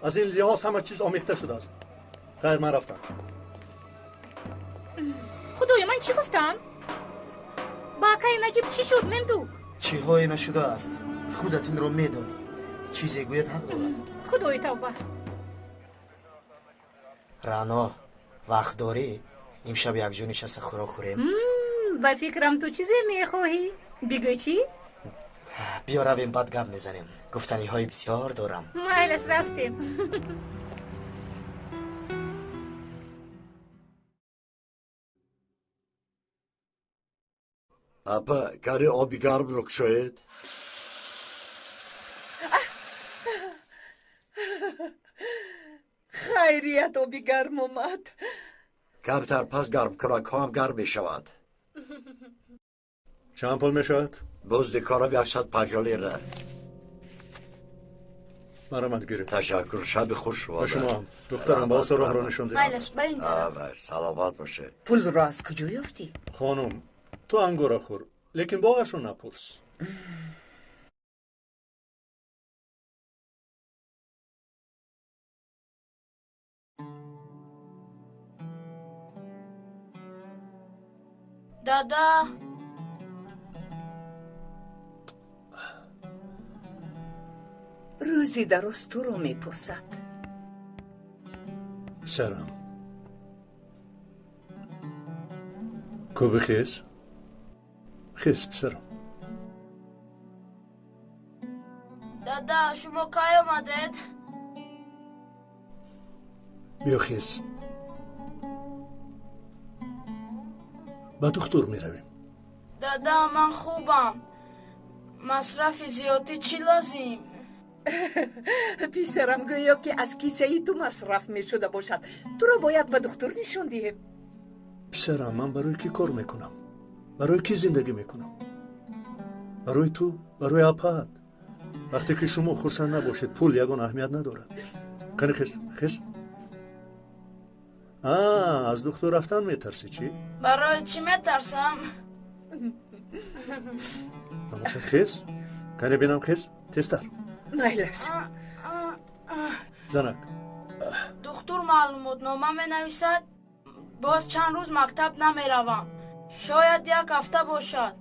Аз ин лиҳоз ҳама чиз омехта шудааст. Хайр, ман рафтам. Худоё, ман чӣ гуфтам? Ба акаи Наҷиб чӣ шуд, Мемдук? Чиҳое нашудааст, худат инро медонӣ. Чизе гӯяд ҳақ дорад. Худои тавба. Рано, вақт дорӣ? Имшаб якҷо нишаста хӯрок хӯрем? Ба фикрам, ту чизе мехоҳӣ. Бигӯй чӣ? Биё равем, баъд гап мезанем. Гуфтаниҳои бисёр дорам. Майлаш, рафтем. Апа, кари оби гармро кушоед. Хайрият, оби гарм омад. Камтар пас гармкунакҳо ҳам гарм мешавад. Чанд пул мешавад? Музди корам 150 лира. Марҳамат, гиред. Ташаккур, шаби хуш. Ба шумо ҳам. Духтарам, ба оста роҳро нишон диҳам. Майлаш, ба ин тараф. Саломат бошед. Пулро аз куҷо ёфтӣ? Хонум, ту ангура хӯр, лекин боғашро напурс. Дада, рӯзи дароз туро мепурсад. Писарам, кӯби хез, хез, писарам. Дада, шумо кай омадед? Биё, хез, ба духтур меравем. Дада, ман хубам. Масрафи зиёдӣ чӣ лозим? Писарам, гӯё ки аз кисаи ту масраф мешуда бошад. Туро бояд ба духтур нишон диҳем. Писарам, ман барои кӣ кор мекунам? Барои кӣ зиндагӣ мекунам? Барои ту, барои апаат. Вақте ки шумо хурсанд набошед, пул ягон аҳамият надорад. Қани, хез, хез. Аз духтур рафтан метарсӣ, чӣ? Барои чӣ метарсам? Набошад, хез. Қани бинам, хез, тезтар. Майлаш. Занак. Духтур маълумотнома менависад, боз чанд рӯз мактаб намеравам. Шояд як ҳафта бошад.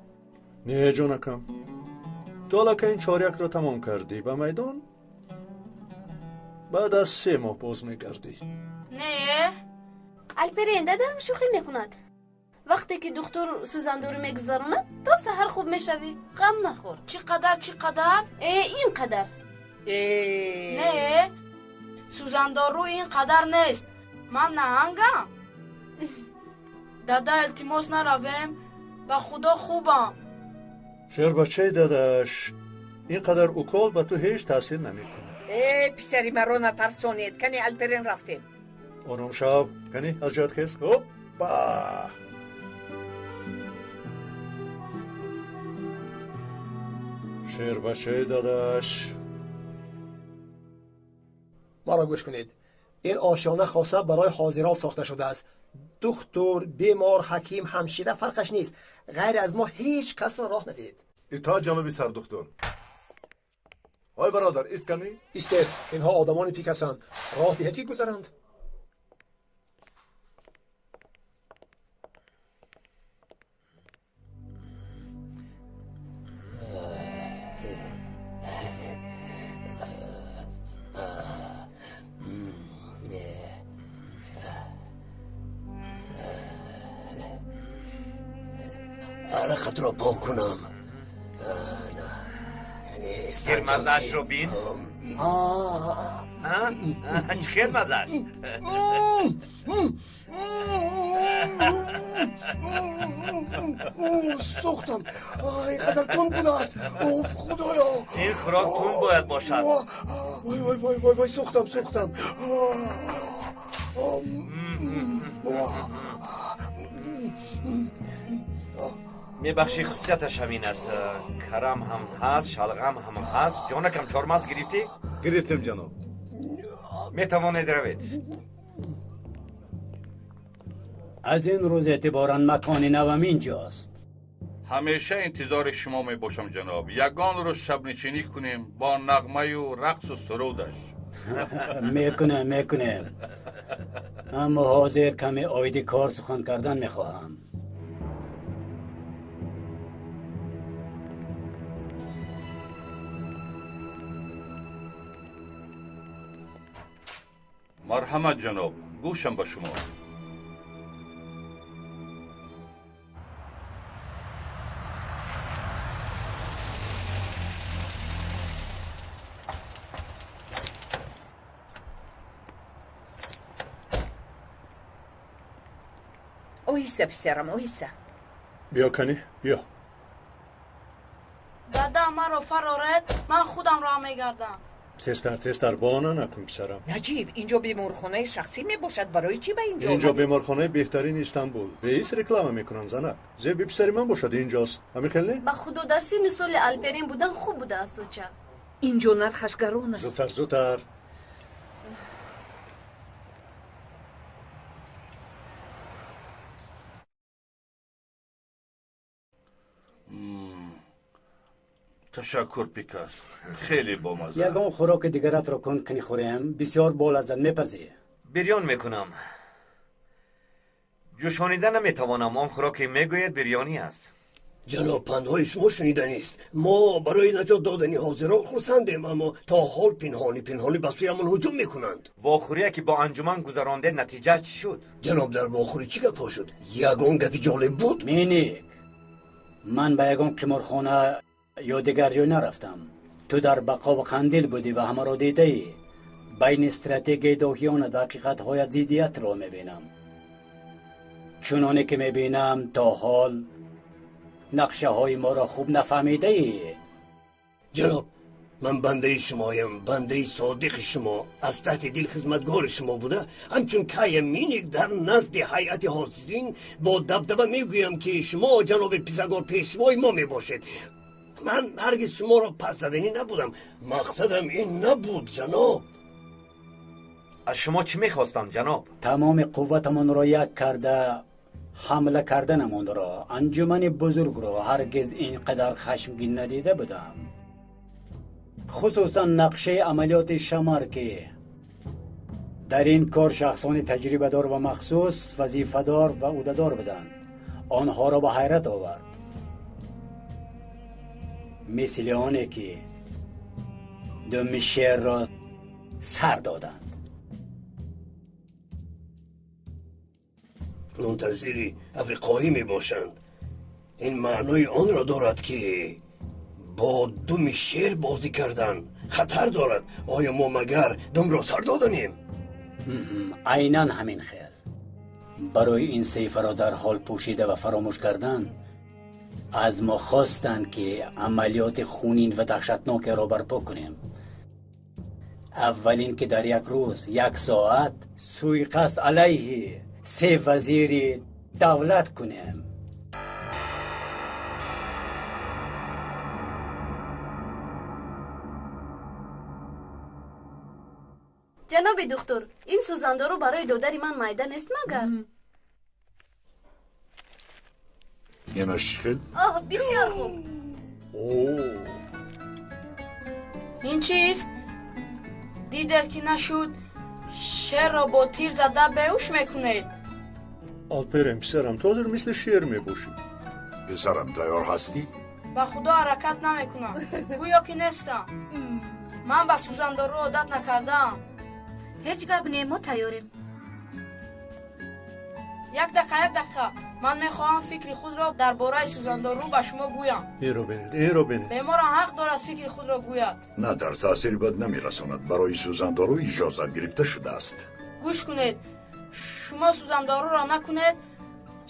Не, ҷонакам, ту аллакай ин чорякро тамом кардӣ. Ба майдон баъд аз 3 моҳ боз мегардӣ. Не. Алперен, дадам шӯхӣ мекунад. Вақте ки духтур сӯзандорӣ мегузаронад, то саҳар хуб мешавӣ. Ғам нахӯр. Чӣ қадар, чӣ қадар? Э, ин қадар. Не, сӯзандору ин қадар нест. Ман наҳангам. Дада, илтимос, наравем. Ба худо, хубам. Шербачаи дадаш, ин қадар укол ба ту ҳеҷ таъсир намекунад. Э, писари маро натарсонед. Кани, Алперен, рафтем. Ором шав. Кани, аз ҷоят хез. Ҳоппа! Шербачаи дадаш. Маро гӯш кунед. Ин ошёна хоса барои ҳозирон сохта шудааст. Духтур, бемор, ҳаким, ҳамшира фарқаш нест. Ғайр аз мо ҳеҷ касро роҳ надиҳед. Итоат, ҷаноби сардухтур. Ой бародар, ист кани? Истед, инҳо одамони пик ҳастанд. Роҳ диҳед ки гузаранд. Арақатро пок кунам. Мазаашро бин. Чӣ хел мазааш? Сӯхтам. Ин қадар тунд будааст. Худоё! Ин хӯрок тунд бояд бошад. Вой, вой, вой, вой, вой, сӯхтам, сӯхтам. Мебахшӣ, хусусияташ ҳамин аст. Карам ҳам ҳаст, шалғам ҳам ҳаст. Ҷонакам, чормағз гирифтӣ? Гирифтем, ҷаноб. Метавонед равед. Аз ин рӯз эътиборан макони навам инҷост. Ҳамеша интизори шумо мебошам, ҷаноб. Ягон рӯз шабнишинӣ кунем бо нағмаю рақсу сурудаш. Мекунем, мекунем. Аммо ҳозир каме оиди кор сухан кардан мехоҳам. Марҳамат, ҷаноб, гӯшам ба шумо. Оҳиста, писарам, оҳиста. Биё, кани, биё. Дада, маро фароред, ман худам роҳ мегардам. Тезтар, тезтар, баҳона накун, писарам. Наҷиб, инҷо беморхонаи шахсӣ мебошад, барои чӣ ба инҷо? Инҷо беморхонаи беҳтарини Истанбул. Беис реклама мекунанд, занак. Зеби писари ман бошад инҷост. Ҳамин хел не? Ба худо, дар синну соли Алперин будан хуб будааст, оча. Инҷо нархаш гарон аст. Зудтар, зудтар. Ташаккур, Пикас, хеле бомаза. Ягон хӯроки дигаратро кун кунӣ хӯрем, бисёр болаззат мепазӣ. Бирён мекунам. Ҷӯшонида наметавонам. Он хӯроке мегӯяд бирёнӣ аст. Ҷаноб, пандҳои шумо шуниданист. Мо барои наҷот додани ҳозирон хурсандем, аммо то ҳол пинҳонӣ пинҳонӣ ба сӯямон ҳуҷум мекунанд. Вохӯрие ки бо анҷуман гузаронде, натиҷа чӣ шуд? Ҷаноб, дар вохӯрӣ чӣ гапҳо шуд? Ягон гапи ҷолиб буд? Миник, ман ба ягон қиморхона ё дигар ҷой нарафтам. Ту дар бақо ва қандил будӣ ва ҳамаро дидаӣ. Байни стратегияи доҳиёнат ва ҳақиқатҳоят зиддиятро мебинам. Чуноне ки мебинам, то ҳол нақшаҳои моро хуб нафаҳмидаӣ. Ҷаноб, ман бандаи шумоям, бандаи содиқи шумо, аз таҳти дил хизматгори шумо буда, ҳамчун Кая Миник дар назди ҳайати ҳозирин бо дабдаба мегӯям, ки шумо, ҷаноби Писагор, пешвои мо мебошед. Ман ҳаргиз шуморо пас заданӣ набудам. Мақсадам ин набуд, ҷаноб. Аз шумо чӣ мехостанд, ҷаноб? Тамоми қувватамонро як карда ҳамла карданамонро. Анҷумани бузургро ҳаргиз ин қадар хашмгин надида будам. Хусусан нақшаи амалиёти Шамар, ки дар ин кор шахсони таҷрибадор ва махсус вазифадор ва ӯҳдадор буданд, онҳоро ба ҳайрат овард. Мисли оне ки думи шерро сар доданд. Мунтазири африқоӣ мебошанд. Ин маънои онро дорад, ки бо думи шер бозӣ кардан хатар дорад. Оё мо магар думро сар доданем? Айнан ҳамин хел. Барои ин саҳифаро дар ҳол пӯшида ва фаромӯш кардан аз мо хостанд, ки амалиёти хунин ва даҳшатнокеро барпо кунем. Аввалин ки дар як рӯз, як соат сӯиқасд алайҳи се вазири давлат кунем. Ҷаноби духтур, ин сӯзандору барои додари ман майда нест магар? Инаш чӣ хел? Оҳ, бисёр хуб. Ин чист? Дидед ки нашуд, шерро бо тир зада беҳуш мекунед. Алперен, писарам, ту ҳозир мисли шер мебошӣ. Писарам, тайёр ҳастӣ? Ба худо, ҳаракат намекунам, гӯё ки нестам. Ман ба сӯзандору одат накардаам. Ҳеҷ гап не, мо тайёрем. Як дақиқа, як дақиқа, ман мехоҳам фикри худро дар бораи сӯзандору ба шумо гӯям. Инро бинед, инро бинед. Беморам ҳақ дорад фикри худро гӯяд. На, дар таъсири бад намерасонад. Барои сӯзандору иҷозат гирифта шудааст. Гӯш кунед, шумо сӯзандоруро накунед,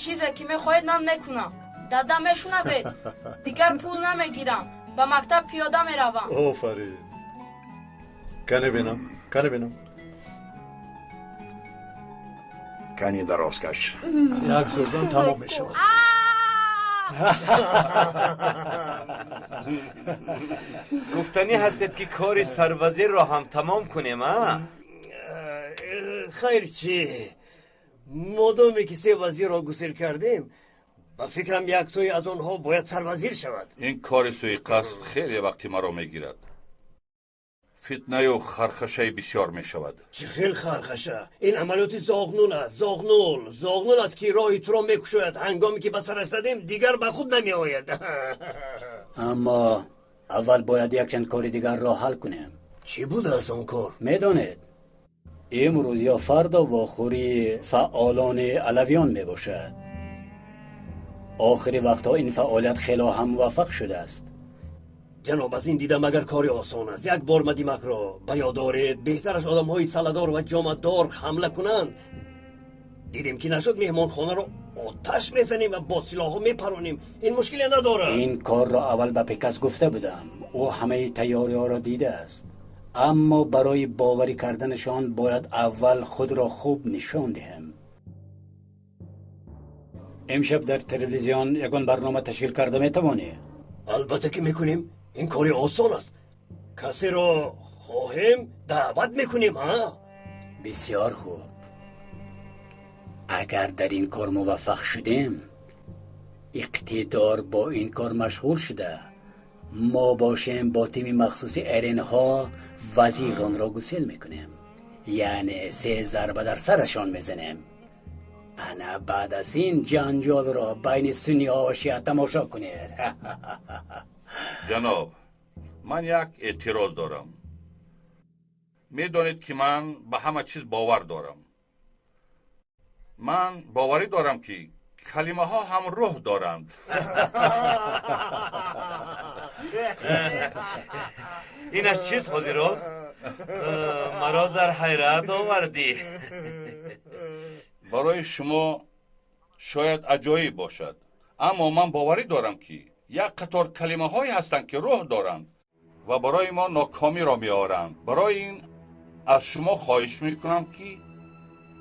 чизе ки мехоҳед, ман мекунам. Дада, мешунавед? Дигар пул намегирам, ба мактаб пиёда меравам. Офарин. Кане бинам, кане бинам. Кани дароз каш. Як сӯзан тамом мешавад. Гуфтанӣ ҳастед, ки кори сарвазирро ҳам тамом кунем, а? Хайр, чӣ? Модоме ки се вазирро гусел кардем, ба фикрам, яктое аз онҳо бояд сарвазир шавад. Ин кори суиқасд хеле вақти маро мегирад. Фитнаю хархашаи бисёр мешавад. Чӣ хел хархаша? Ин амалиёти зоғнул аст, зоғнул, зоғнул аст, ки роҳи туро мекушояд. Ҳангоме ки ба сараш задем, дигар ба худ намеояд. Аммо аввал бояд якчанд кори дигарро ҳал кунем. Чӣ будааст он кор? Медонед, имрӯз ё фардо вохӯрии фаъолони алавиён мебошад. Охири вақтҳо ин фаъолият хело ҳам муваффақ шудааст. Ҷаноб, аз ин дида магар кори осон аст? Як бор Мадимакро ба ёд доред. Беҳтараш одамҳои саладор ва ҷомаддор ҳамла кунанд. Дидем, ки нашуд, меҳмонхонаро Оташ мезанем ва бо силоҳҳо мепаронем. Ин мушкиле надорад. Ин корро аввал ба Пекас гуфта будам. Ӯ ҳамаи тайёриҳоро дидааст. Аммо барои боварӣ карданашон бояд аввал худро хуб нишон диҳем. Имшаб дар телевизион ягон барнома ташкил карда метавонӣ? Албатта ки мекунем. Ин кори осон аст. Касеро хоҳем даъват мекунем, ҳа? Бисёр хуб. Агар дар ин кор муваффақ шудем, иқтидор бо ин кор машғул шуда, мо бошем бо тими махсуси эренҳо вазиронро гусел мекунем. Яъне 3 зарба дар сарашон мезанем. Ана баъд аз ин ҷанҷолро байни сунниҳо ва шиа тамошо кунед. Ҷаноб, ман як эътироз дорам. Медонед ки ман ба ҳама чиз бовар дорам. Ман боварӣ дорам ки калимаҳо ҳам рӯҳ доранд. Ин аз чиз, ҳозирон? Маро дар ҳайрат овардӣ. Барои шумо шояд аҷоиб бошад, аммо ман боварӣ дорам ки як қатор калимаҳое ҳастанд ки рӯҳ доранд ва барои мо нокомиро меоранд. Барои ин аз шумо хоҳиш мекунам ки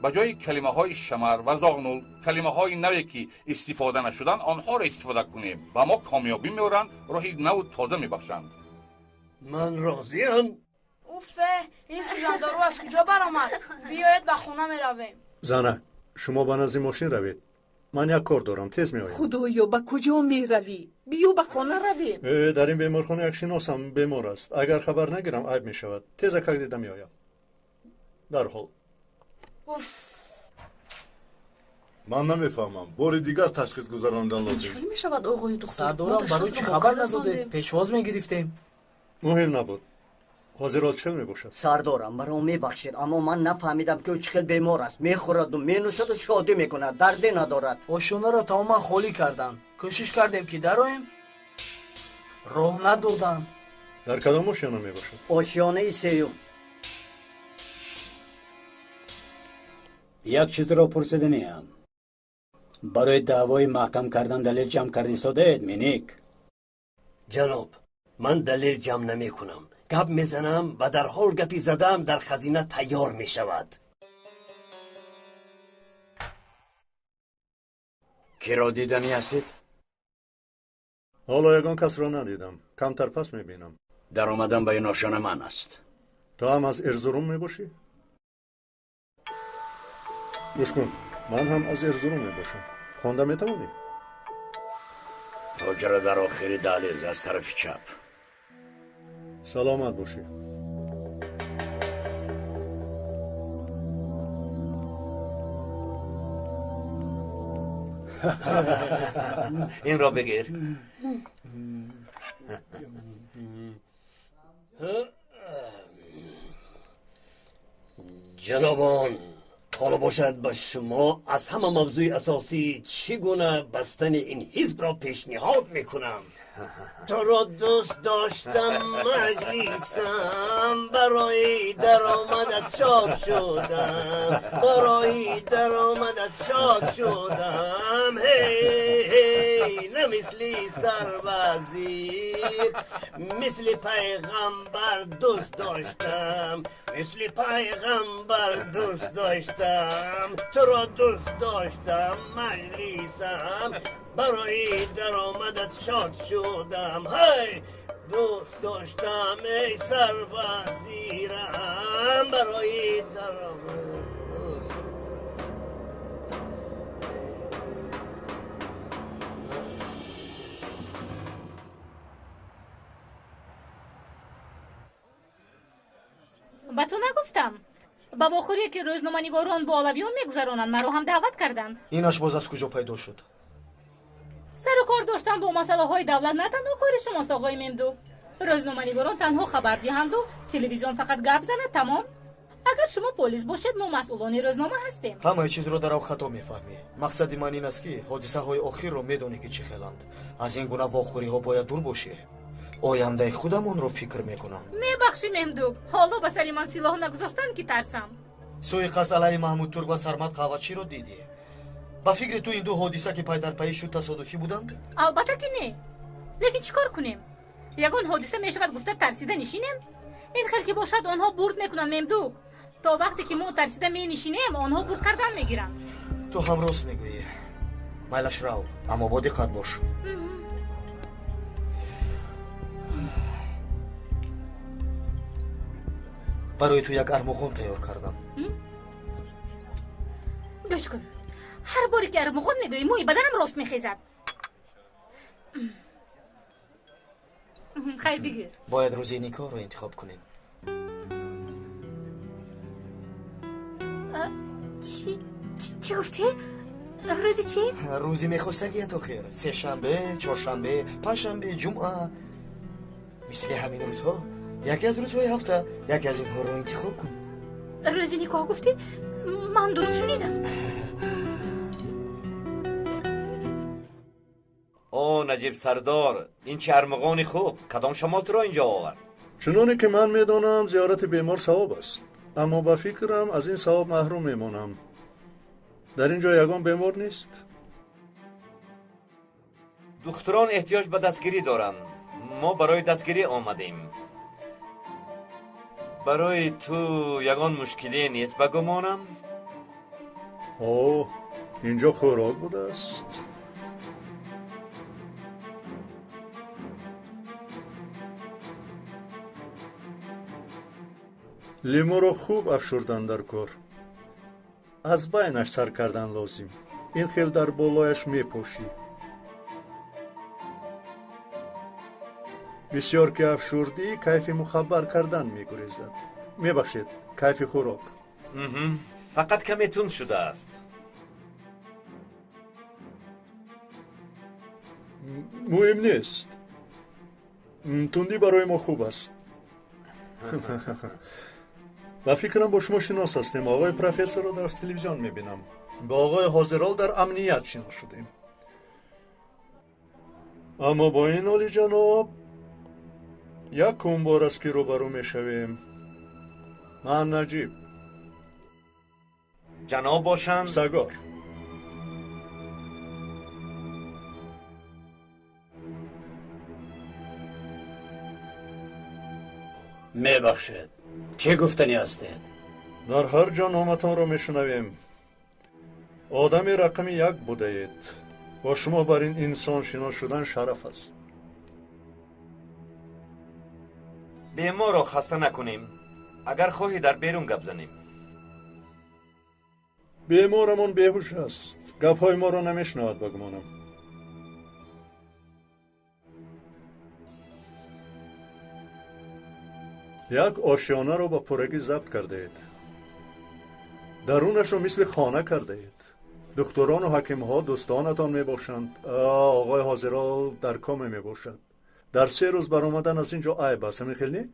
ба ҷои калимаҳои шамар ва зоғнул калимаҳои наве ки истифода нашуданд, онҳоро истифода кунем. Ба мо комёбӣ меоранд, роҳи наву тоза мебахшанд. Ман розиам. Уфе, ин сӯзандору аз куҷо баромад? Биёед ба хона меравем. Зана, шумо ба назди мошин равед. Ман як кор дорам, тез меоям. Худоё, ба куҷо меравӣ? Биё ба хона равем. Дар ин беморхона як шиносам бемор аст. Агар хабар нагирам, айб мешавад. Теза как дида меоям. Дарҳол. Ман намефаҳмам. Бори дигар ташхис гузарондан лозим. Чӣ хел мешавад, оғои духтур? Сардорам, барои чӣ хабар надодед? Пешвоз мегирифтем. Муҳим набуд. Ҳозирот чӣ мебошад? Сардорам, маро мебахшед, аммо ман нафаҳмидам ки ӯ чӣ хел бемор аст. Мехӯраду менӯшаду шодӣ мекунад, дарде надорад. Ошёнаро тамоман холӣ карданд. Кӯшиш кардем ки дароем, роҳ надоданд. Дар кадом ошёна мебошад? Ошёнаи сеюм. Як чизро пурсиданиям. Барои даъвои маҳкам кардан далел ҷамъ карда истодаед, Миник? Ҷаноб, ман далел ҷамъ намекунам. Гап мезанам ва дарҳол гапи задаам дар хазина тайёр мешавад. Киро диданӣ ҳастед? Ҳоло ягон касро надидам. Камтар пас мебинам. Даромадан ба ин ошёна ман аст. Ту ҳам аз Эрзурум мебошӣ? Гӯш кун, ман ҳам аз Эрзурум мебошам. Хонда метавонӣ? Ҳуҷра дар охири дализ аз тарафи чап. Саломат бошӣ. Инро бигир. Ҷанобон, ҳоло бошад ба шумо аз ҳама мавзӯи асосӣ чӣ гуна бастани ин ҳизбро пешниҳод мекунам. Туро дӯст доштам, маҷлисам, барои даромадат шод шудам, барои даромадат шод шудам. Ҳей, ҳей, на мисли сарвазир, мисли пайғамбар дӯст доштам, мисли пайғамбар дӯст доштам. Туро дӯст доштам, маҷлисам, барои даромадат шод шудам. Ҳай, дӯст доштам, эй сарвазирам, барои даромадат дӯст. Ба ту нагуфтам. Ба вохӯрие ки рӯзноманигорон бо олавиён мегузаронанд, маро ҳам даъват карданд. Инаш боз аз куҷо пайдо шуд? Сару кор доштан бо масъалаҳои давлат на танҳо кори шумост, оғои Мемду. Рӯзноманигорон танҳо хабар диҳанду телевизион фақат гап занад, тамом. Агар шумо полис бошед, мо масъулони рӯзнома ҳастем. Ҳамаи чизро дарав хато мефаҳмӣ. Мақсади ман ин аст ки ҳодисаҳои охирро медонӣ ки чӣ хеланд. Аз ин гуна вохӯриҳо бояд дур бошӣ. Ояндаи худамонро фикр мекунам. Мебахшӣ, Мемдук, ҳоло ба сари ман силоҳ нагузоштанд ки тарсам. Суиқасд алайҳи Маҳмуд Турк ва Сармад Қаҳвачиро дидӣ. Ба фикри ту ин ду ҳодиса ки пай дар пай шуд тасодуфӣ буданд? Албатта ки не. Лекин чӣ кор кунем? Ягон ҳодиса мешавад гуфта тарсида нишинем? Ин хел ки бошад онҳо бурд мекунанд Мемдук. То вақте ки мо тарсида менишинем, онҳо бурд кардан мегиранд. Ту ҳам рост мегӯӣ. Майлаш рав, аммо бо диққат бош. Барои ту як армуғон тайёр кардам. Гӯш кун, ҳар боре ки армуғон мегӯӣ мӯи баданам рост мехезад. Хайр, бигир. Бояд рӯзи никоҳро интихоб кунем. Чӣ гуфтӣ? Рӯзи чӣ? Рӯзи мехостагият охир. Сешанбе, чоршанбе, панҷшанбе, ҷумъа. Мисли ҳамин рӯзҳо яке аз рӯзҳои ҳафта яке аз инҳоро интихоб кун. Рӯзи никоҳ гуфтӣ? Ман дуруст шунидам. О, Наҷиб сардор, ин чӣ армуғони хуб! Кадом шамол туро инҷо овард? Чуноне ки ман медонам, зиёрати бемор савоб аст, аммо ба фикрам аз ин савоб маҳрум мемонам. Дар ин ҷо ягон бемор нест? Духтурон эҳтиёҷ ба дастгирӣ доранд. Мо барои дастгирӣ омадем. Барои ту ягон мушкиле нест ба гумонам? О, инҷо хӯрок будааст. Лимӯро хуб афшурдан дар кор. Аз байнаш сар кардан лозим. Ин хел дар болояш мепошӣ. Бисёр ки афшурдӣ, кайфи мухаббар кардан мегурезад. Мебахшед, кайфи хӯрок. Фақат каме тунд шудааст. Муҳим нест. Тундӣ барои мо хуб аст. Ба фикрам бо шумо шинос ҳастем. Оғои профессорро дар телевизион мебинам. Бо оғои ҳозирол дар амният шинос шудем. Аммо бо ин олиҷаноб якум бор аст ки рӯбарӯ мешавем. Ман Наҷиб. Ҷаноб бошанд? Сагор. Мебахшед, чӣ гуфтанӣ ҳастед? Дар ҳар ҷо номатонро мешунавем. Одами рақами як будаед. Бо шумо бар ин инсон шинос шудан шараф аст. Беморро хаста накунем. Агар хоҳӣ дар берун гап занем. Беморамон беҳуш аст. Гапҳои моро намешунавад ба гумонам. Як ошёнаро ба пуррагӣ забт кардаед. Дарунашро мисли хона кардаед. Духтурону ҳакимҳо дӯстонатон мебошанд. Оғои ҳозирол дар коме мебошад. Дар 3 рӯз баромадан аз ин ҷо айб аст, ҳамин хел не?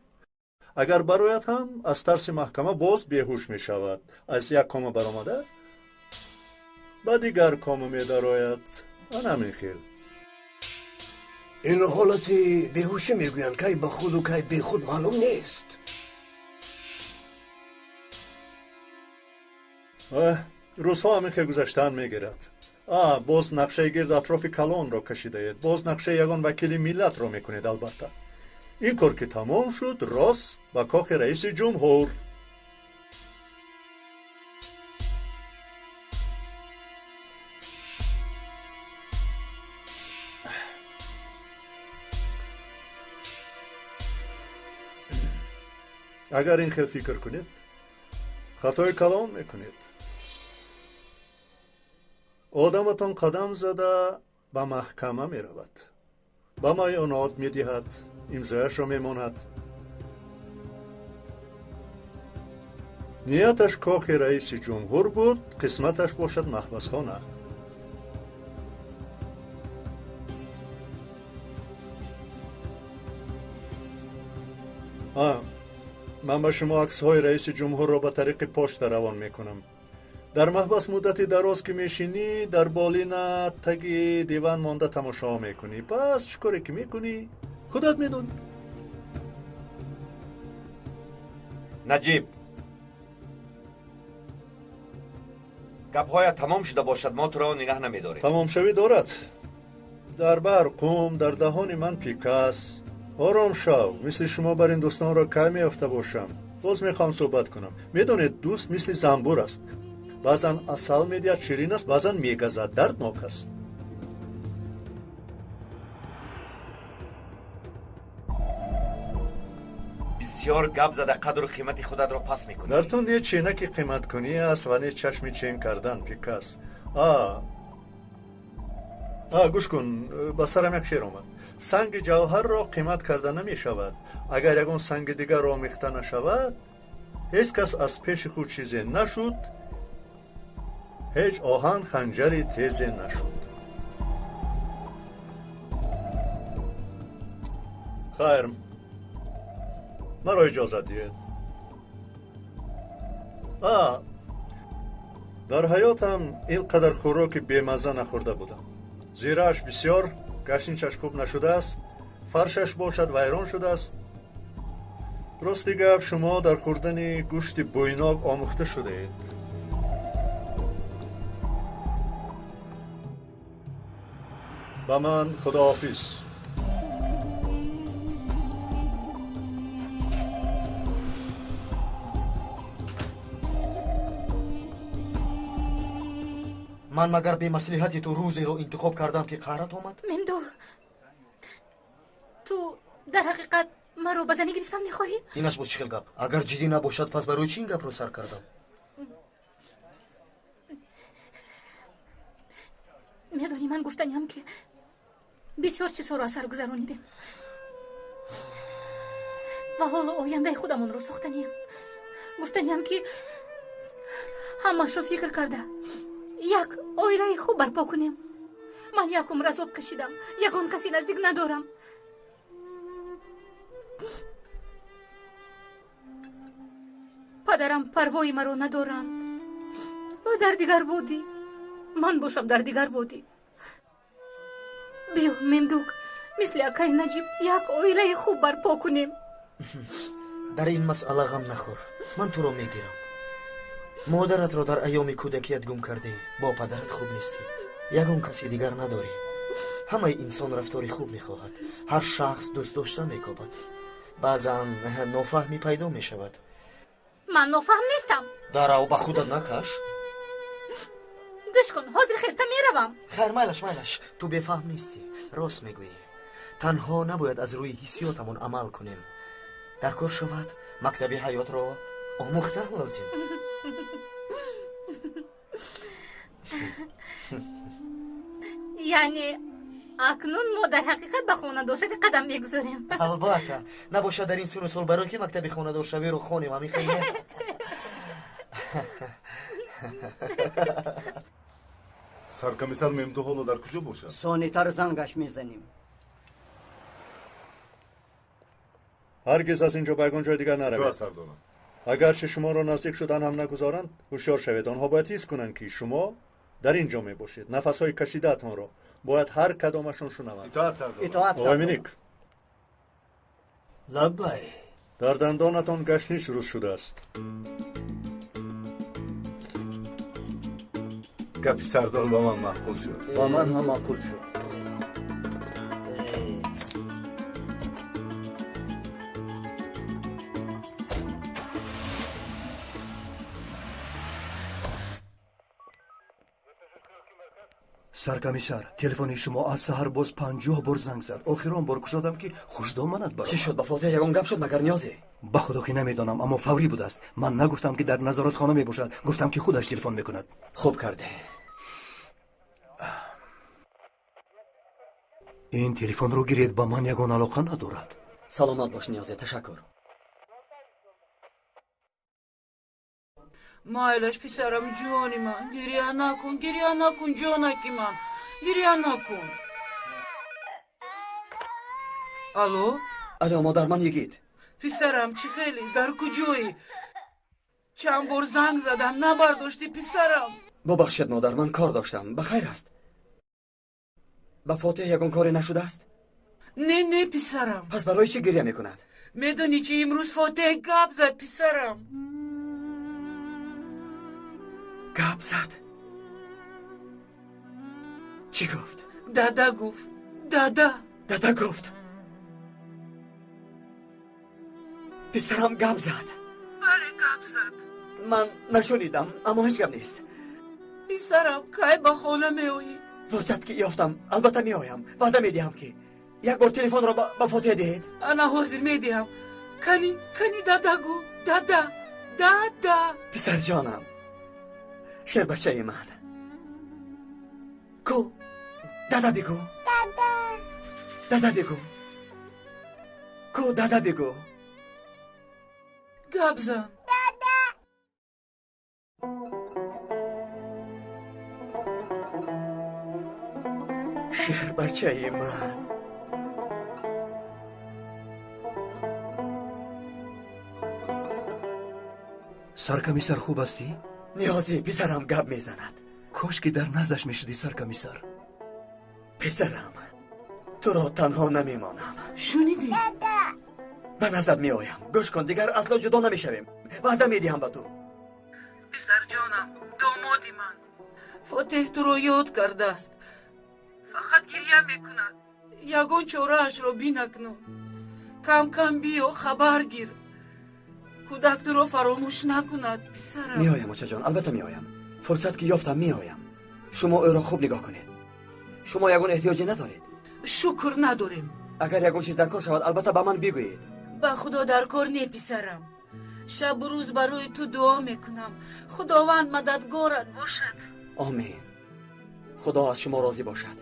Агар барояд ҳам аз тарси маҳкама боз беҳуш мешавад. Аз як кома баромада ба дигар кома медарояд. Ана ҳамин хел. Ин ҳолати беҳушӣ мегӯянд, кай ба худу кай бехуд маълум нест. Рӯзҳо ҳамин хел гузаштан мегирад. Боз нақшаи гирд атрофи калонро кашидаед, боз нақшаи ягон вакили миллатро мекунед. Албатта ин кор ки тамом шуд, рост ба кохи раиси ҷумҳур. Агар ин хел фикр кунед, хатои калон мекунед. Одаматон қадам зада ба маҳкама меравад, ба майонот медиҳад, имзояшро мемонад. Нияташ кохи раиси ҷумҳур буд, қисматаш бошад маҳбасхона. Ман ба шумо аксҳои раиси ҷумҳурро ба тариқи пошта равон мекунам. Дар маҳбас муддати дароз ки мешинӣ, дар болина таги диван монда тамошо мекунӣ. Пас чӣ коре ки мекунӣ, худат медонӣ. Наҷиб, Гапҳоят тамом шуда бошад, мо туро нигаҳ намедорем. Тамомшавӣ дорад. Дар бар қум, дар даҳони ман пикас. Ором шав, мисли шумо бар ин дӯстонро кай меёфта бошам. Боз мехоҳам суҳбат кунам. Медонед, дӯст мисли занбур аст. Баъзан асал медиҳад, ширин аст, баъзан мегазад, дарднок аст. Бисёр гап зада қадру қимати худатро пас мекунӣ. Дар ту не ченаки қиматкунӣ аст ва не чашми чен кардан, пикас. Гӯш кун, ба сарам як шеър омад. Санги ҷавҳарро қимат карда намешавад. Агар ягон санги дигар омехта нашавад, ҳеҷ кас аз пеши худ чизе нашуд, ҳеҷ оҳан ханҷари тезе нашуд. Хайр, маро иҷозат диҳед. Дар ҳаётам ин қадар хӯроки бемазза нахӯрда будам. Зирааш бисёр, гашничаш хуб нашудааст, фаршаш бошад вайрон шудааст. Рости гап, шумо дар хӯрдани гӯшти бӯйнок омӯхта шудаед. Ба ман худоҳофиз. Ман магар бемаслиҳати ту рӯзеро интихоб кардам, ки қаҳрат омад? Мемду, ту дар ҳақиқат маро ба занӣ гирифтан мехоҳӣ? Инаш боз чӣ хел гап? Агар ҷиддӣ набошад, пас барои чӣ ин гапро сар кардам? Медонӣ, ман гуфтаниам, ки бисёр чизҳоро аз сар гузаронидем ва ҳоло ояндаи худамонро сохтанием. Гуфтаниам, ки ҳамаашро фикр карда як оилаи хуб барпо кунем. Ман як умр азоб кашидам, ягон касе наздик надорам. Падарам парвои маро надоранд. Ӯ дар дигар водӣ, ман бошам дар дигар водӣ. Биё, Мемдук, мисли акаи Наҷиб як оилаи хуб барпо кунем. Дар ин масъала ғам нахӯр, ман туро мегирам. Модаратро дар айёми кӯдакият гум кардӣ, бо падарат хуб нестӣ, ягон каси дигар надорӣ. Ҳамаи инсон рафтори хуб мехоҳад, ҳар шахс дӯст дошта мекобад. Баъзан нофаҳмӣ пайдо мешавад. Ман нофаҳм нестам. Дарав, ба худат накаш. Гӯш кун, ҳозир хеста меравам. Хайр, майлаш, майлаш, ту бефаҳм нестӣ, рост мегӯӣ. Танҳо набояд аз рӯи ҳиссиётамон амал кунем. Дар кор шавад мактаби ҳаётро омӯхтан лозим. Яъне акнун мо дар ҳақиқат ба хонадоршавӣ қадам мегузорем. Албатта, набошад дар ин сину сол барои ки мактаби хонадоршавиро хонем, ҳамин хел не? Саркомиссар Мемду ҳоло дар куҷо бошад? Сонитар зангаш мезанем. Ҳаргиз аз ин ҷо ба ягон ҷои дигар наравед. Агарчи шуморо наздик шудан ҳам нагузоранд, ҳушёр шавед. Онҳо бояд ҳис кунанд, ки шумо дар ин ҷо мебошед. Нафасҳои кашидаатонро бояд ҳар кадомашон шунаванд. Оғои Миник, лаббай. Дар дандонатон гашнич рӯз шудааст. Гапи сардор ба ман маъқул шуд. Ба ман ҳам маъқул шуд. Саркомиссар, телефони шумо аз саҳар боз 50 бор занг зад. Охирон бор кушодам, ки хушдоманат баромад. Чӣ шуд? Ба Фотиҳ ягон гап шуд, магар ниёзе? Ба худо ки намедонам, аммо фаврӣ будааст. Ман нагуфтам, ки дар назоратхона мебошад, гуфтам, ки худаш телефон мекунад. Хуб карде. Ин телефонро гиред, ба ман ягон алоқа надорад. Саломат бош, ниёзе, ташаккур. Майлаш, писарам, ҷони ман, гиря накун, гиря накун, ҷонаки ман, гиря накун. Алло? Алло, модар, ман Йигит. Писарам, чӣ хеле, дар куҷоӣ? Чанд бор занг задам, набардоштӣ, писарам. Бубахшед, модар, ман кор доштам. Ба хайр аст? Ба Фотиҳ ягон коре нашудааст? Не, не, писарам. Пас барои чӣ гиря мекунад? Медонӣ чӣ, имрӯз Фотиҳ гап зад, писарам. Гап зад? Чӣ гуфт? Дада гуфт. Дада. Дада гуфт. Писарам гап зад. Бале, гап зад. Ман нашунидам, аммо ҳеҷ гап нест. Писарам, кай ба хона меоӣ? Фурсат ки ёфтам, албатта меоям. Ваъда медиҳам ки як бор телефонро ба Фотиҳа диҳед. Ана ҳозир медиҳам. Кани, кани дада гӯ. Дада, дада. Писарҷонам, шербачаи ман. Ку, дада бигӯ. Дада. Дада бигӯ. Ку, дада бигӯ. Гап зан. Дада. Шербачаи ман. Саркомиссар хуб ҳастӣ? Ниёзӣ, писарам гап мезанад. Кош ки дар наздаш мешудӣ, саркомиссар. Писарам, туро танҳо намемонам. Шунидӣ? Дада. Ба наздат меоям. Гӯш кун, дигар асло ҷудо намешавем. Ваъда медиҳам ба ту. Писарҷонам, домоди ман. Фотеҳ туро ёд кардааст. Фақат гиря мекунад. Ягон чораашро бинакну. Кам-кам биё, хабар гир. Кӯдак туро фаромӯш накунад, писарам. Меоям, очаҷон, албатта меоям. Фурсат ки ёфтам, меоям. Шумо ӯро хуб нигоҳ кунед. Шумо ягон эҳтиёҷе надоред? Шукр, надорем. Агар ягон чиз дар кор шавад, албатта ба ман бигӯед. Ба Худо дар кор не, писарам. Шабу рӯз барои ту дуо мекунам. Худованд мададгорат бошад. Омин. Худо аз шумо розӣ бошад.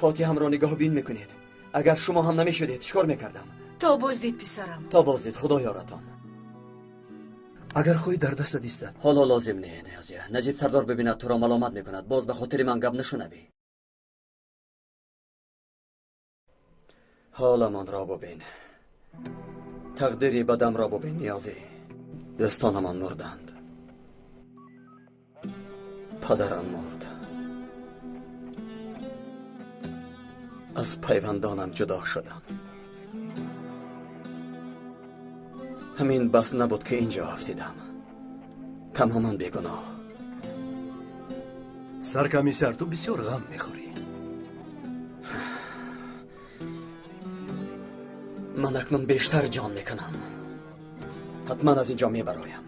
Фотиҳамро нигоҳбин мекунед. Агар шумо ҳам намешудед, чӣ кор мекардам? То боздид, писарам. То боздид, Худо ёратон. Агар хоҳӣ дар дастат истад. Ҳоло лозим не, Ниёзия. Наҷиб сардор бибинад, туро маломат мекунад. Боз ба хотири ман гап нашунавӣ. Ҳоламонро бубин. Тақдири бадамро бубин, Ниёзӣ. Дӯстонамон мурданд. Падарам мурд. Аз пайвандонам ҷудо шудам. Ҳамин бас набуд ки инҷо афтидам. Тамоман бегуноҳ. Саркомиссар, ту бисёр ғам мехӯрӣ. Ман акнун бештар ҷон мекунам. Ҳатман аз инҷо мебароям.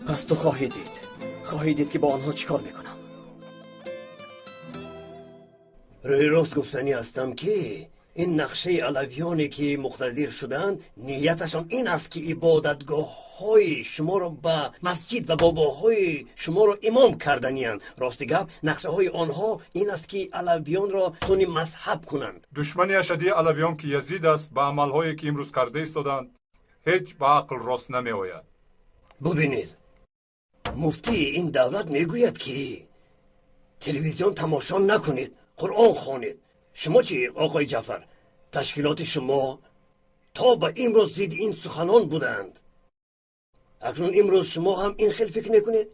Пас ту хоҳӣ дид. Хоҳӣ дид ки бо онҳо чӣ кор мекунам. Рӯи рост гуфтанӣ ҳастам ки ин нақшаи алавиёне ки муқтадир шуданд, нияташон ин аст ки ибодатгоҳҳои шуморо ба масҷид ва бобоҳои шуморо имом карданиянд. Рости гап, нақшаҳои онҳо ин аст ки алавиёнро сунни мазҳаб кунанд. Душмани ашадии алавиён ки Язид аст, ба амалҳое ки имрӯз карда истоданд, ҳеҷ ба ақл рост намеояд. Бубинед, муфтии ин давлат мегӯяд ки телевизион тамошо накунед, Қуръон хонед. Шумо чӣ, оқои Ҷаъфар? Ташкилоти шумо то ба имрӯз зидди ин суханон буданд. Акнун имрӯз шумо ҳам ин хел фикр мекунед?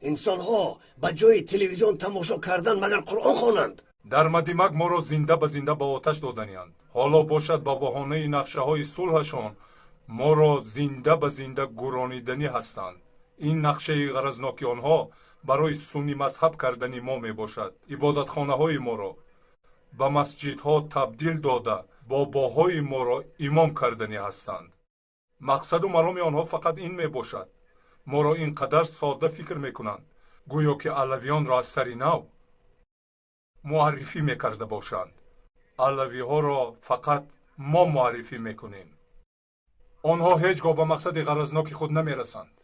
Инсонҳо ба ҷои телевизион тамошо кардан магар Қуръон хонанд? Дар Мадимак моро зинда ба зинда ба оташ доданианд. Ҳоло бошад ба баҳонаи нақшаҳои сулҳашон моро зинда ба зинда гӯрониданӣ ҳастанд. Ин нақшаи ғаразноки онҳо барои сунни мазҳаб кардани мо мебошад. Ибодатхонаҳои моро ба масҷидҳо табдил дода, бобоҳои моро имом карданӣ ҳастанд. Мақсаду мароми онҳо фақат ин мебошад. Моро ин қадар содда фикр мекунанд, гӯё ки алавиёнро аз сари нав муаррифӣ мекарда бошанд. Алавиҳоро фақат мо муаррифӣ мекунем. Онҳо ҳеҷ гоҳ ба мақсади ғаразноки худ намерасанд.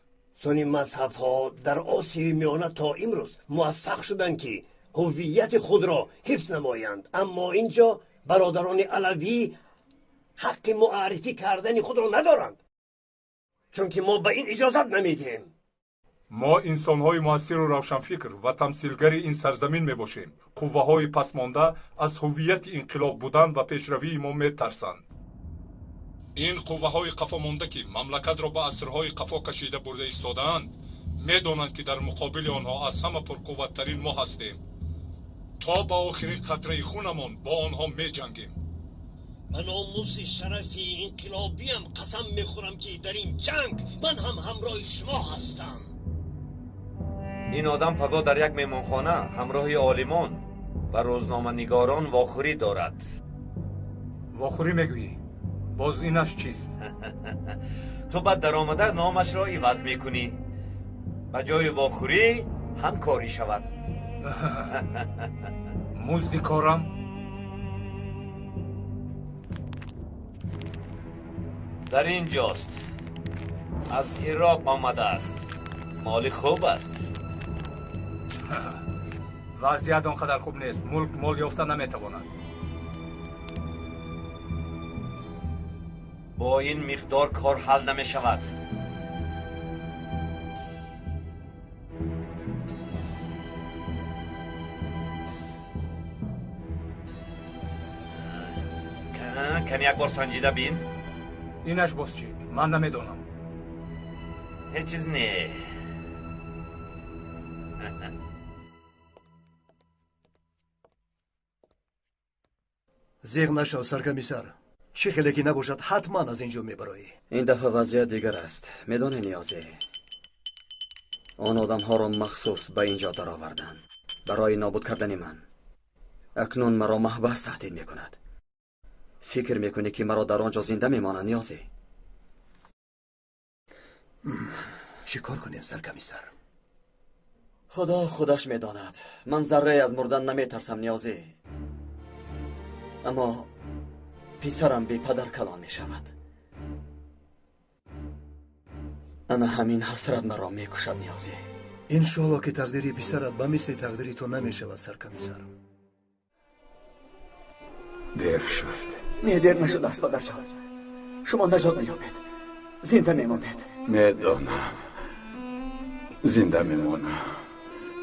Сунни мазҳабҳо дар Осиёи Миёна то имрӯз муваффақ шуданд ки ҳуввияти худро ҳифз намоянд, аммо инҷо бародарони алавӣ ҳаққи муаррифӣ кардани худро надоранд, чунки мо ба ин иҷозат намедиҳем. Мо инсонҳои муассиру равшанфикр ва тамсилгари ин сарзамин мебошем. Қувваҳои пасмонда аз ҳуввияти инқилоб будан ва пешравии мо метарсанд. Ин қувваҳои қафомонда ки мамлакатро ба асрҳои қафо кашида бурда истодаанд, медонанд ки дар муқобили онҳо аз ҳама пурқувваттарин мо ҳастем. То ба охирин қатраи хунамон бо онҳо меҷангем. Ба номуси шарафи инқилобиям қасам мехӯрам ки дар ин ҷанг ман ҳам ҳамроҳи шумо ҳастам. Ин одам пагоҳ дар як меҳмонхона ҳамроҳи олимон Ва рӯзноманигорон вохӯрӣ дорад. Вохӯрӣ мегӯӣ? Боз инаш чист? Ту баъд даромада номашро иваз мекунӣ. Ба ҷои вохӯрӣ ҳамкорӣ шавад. Музди корам? Дар ин ҷост. Аз Ироқ омадааст. Моли хуб аст. Вазъият он қадар хуб нест. Мулк мол ёфта наметавонад. Бо ин миқдор кор ҳал намешавад. Кани як бор санҷида бин. Инаш боз чӣ? Ман намедонам. Ҳеҷ чиз не. Зиғ нашав, саркамисар. Чӣ хеле ки набошад, ҳатман аз ин ҷо мебароӣ. Ин дафъа вазъият дигар аст. Медонӣ, Ниёзӣ, он одамҳоро махсус ба ин ҷо дароварданд барои нобуд кардани ман. Акнун маро маҳбас таҳдид мекунад. Фикр мекунӣ, ки маро дар он ҷо зинда мемонанд, Ниёзӣ? Чӣ кор кунем, саркамисар? Худо худаш медонад. Ман заррае аз мурдан наметарсам, Ниёзӣ. Аммо писарам бепадар калон мешавад. Ана ҳамин ҳасрат маро мекушад, Ниёзӣ. Иншоалло, ки тақдири писарат ба мисли тақдири ту намешавад, саркамисар. Дер шуд. Не, дер нашудааст, падарҷон. Шумо наҷот меёбед. Зинда мемонед. Медонам. Зинда мемонам.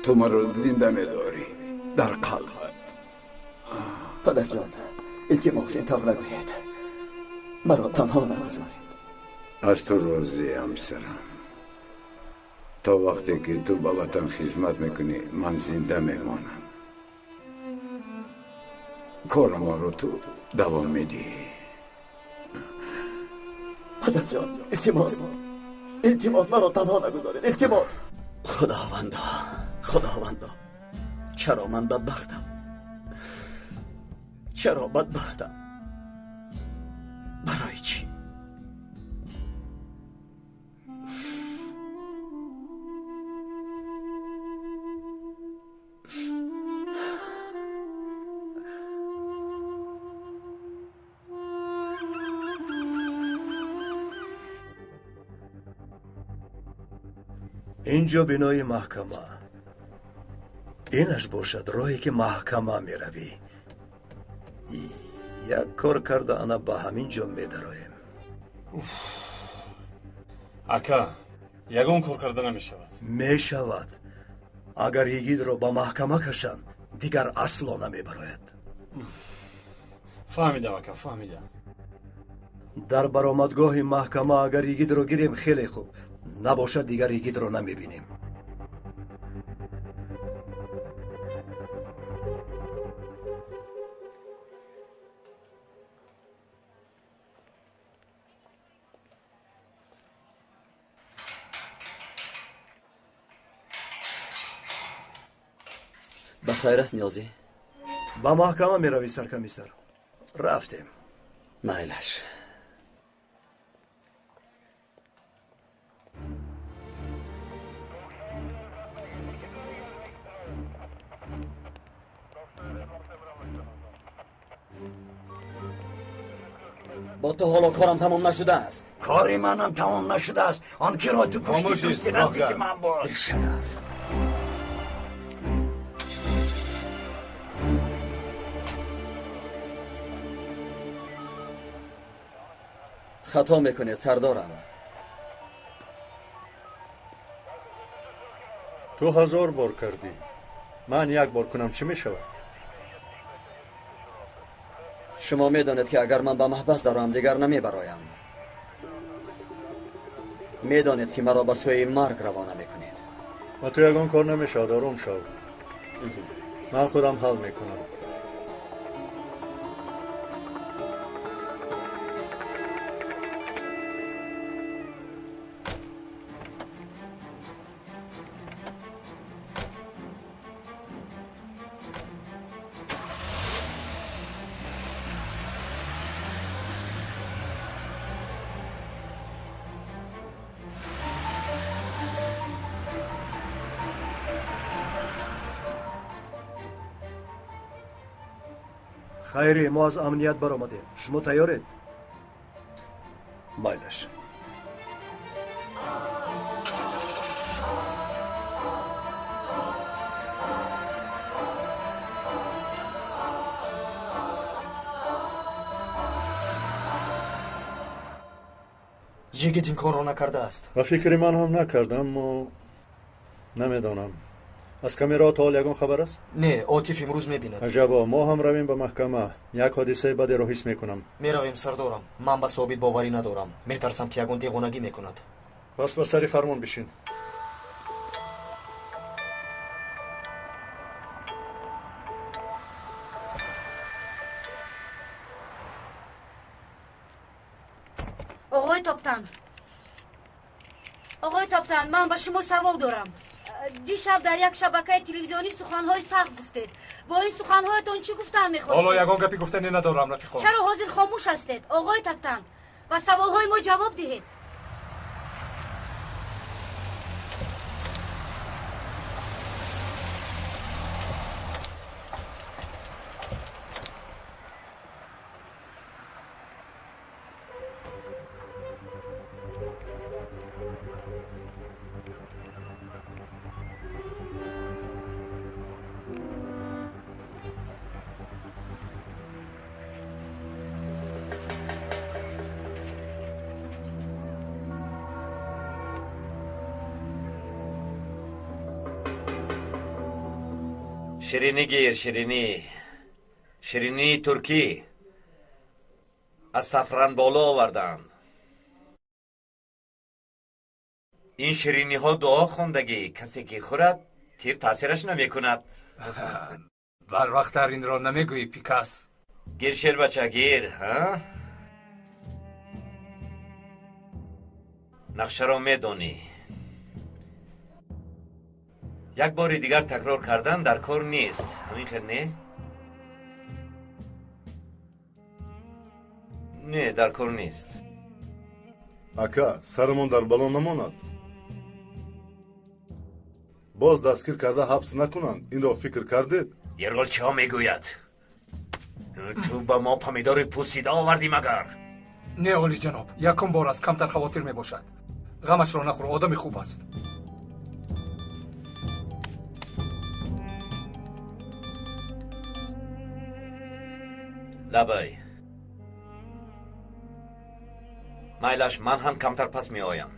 Ту маро зинда медорӣ. Дар қалбат. Падарҷон, илтимос, ин тавр нагӯед. Маро танҳо нагузоред. Аз ту розиам, писарам. То вақте ки ту ба ватан хизмат мекунӣ, ман зинда мемонам. Корамонро ту давом медиҳӣ. Падарҷон, илтимос, илтимос, маро танҳо нагузоред, илтимос. Худовандо, Худовандо, чаро ман бадбахтам? Чаро бадбахтам? Барои чӣ? Ин ҷо бинои маҳкама. Инаш бошад роҳе, ки маҳкама меравӣ. Як кор карда, ана ба ҳамин ҷо медароем. Ака, ягон кор карда намешавад. Мешавад. Агар йигитро ба маҳкама кашанд, дигар асло намебарояд. Фаҳмидам, ака, фаҳмидам. Дар баромадгоҳи маҳкама агар йигитро гирем, хеле хуб. Набошад, дигар йигитро намебинем. Ба хайр аст, Ниёзӣ? Ба маҳкама меравӣ, саркамисар. Рафтем. Майлаш. Бо ту ҳоло корам тамом нашудааст. Кори манам тамом нашудааст. Он киро ту кушти, дӯсти наздики ман буд. Бешараф. Хато мекунед, сардорам. Ту 1000 бор кардӣ. Ман як бор кунам, чӣ мешавад? Шумо медонед, ки агар ман ба маҳбас дароям, дигар намебароям. Медонед, ки маро ба сӯи марг равона мекунед. Ба ту ягон кор намешавад, ором шав. Ман худам ҳал мекунам. Хайре, мо аз амният баромадем. Шумо тайёред? Майлаш. Жигит ин корро накардааст. Ба фикри ман ҳам накард, аммо намедонам. Аз камераҳо то ҳол ягон хабар аст? Не, Отиф имрӯз мебинад. Аҷабо, мо ҳам равем ба маҳкама. Як ҳодисаи бадеро ҳис мекунам. Меравем, сардорам. Ман ба Собит боварӣ надорам. Метарсам, ки ягон девонагӣ мекунад. Пас ба сари фармон бишин. Оғои Топтан, оғои Топтан, ман ба шумо савол дорам. Дишаб дар як шабакаи телевизионӣ суханҳои сахт гуфтед. Бо ин суханҳоятон чӣ гуфтан мехостед? Ҳоло ягон гапи гуфтанӣ надорам, рафиқон. Чаро ҳозир хомӯш ҳастед, оғои Топтан? Ба саволҳои мо ҷавоб диҳед. Ширинӣ гир, ширинӣ. Ширинии туркӣ. Аз Сафранболо оварданд. Ин шириниҳо дуо хондагӣ. Касе ки хӯрад, тир таъсираш намекунад. Барвақттар инро намегӯӣ, Пикас. Гир, шербача, гир. Нақшаро медонӣ. Як бори дигар такрор кардан дар кор нест. Ҳамин хел не? Не, дар кор нест. Ака, сарамон дар бало намонад. Боз дастгир карда ҳабс накунанд. Инро фикр кардед? Ерғол чиҳо мегӯяд? Ту ба мо помидори пӯсида овардӣ магар? Не, олиҷаноб, якум бор аст камтар хавотир мебошад. Ғамашро нахӯр, одами хуб аст. Лабай. Майлаш, ман ҳам камтар пас меоям.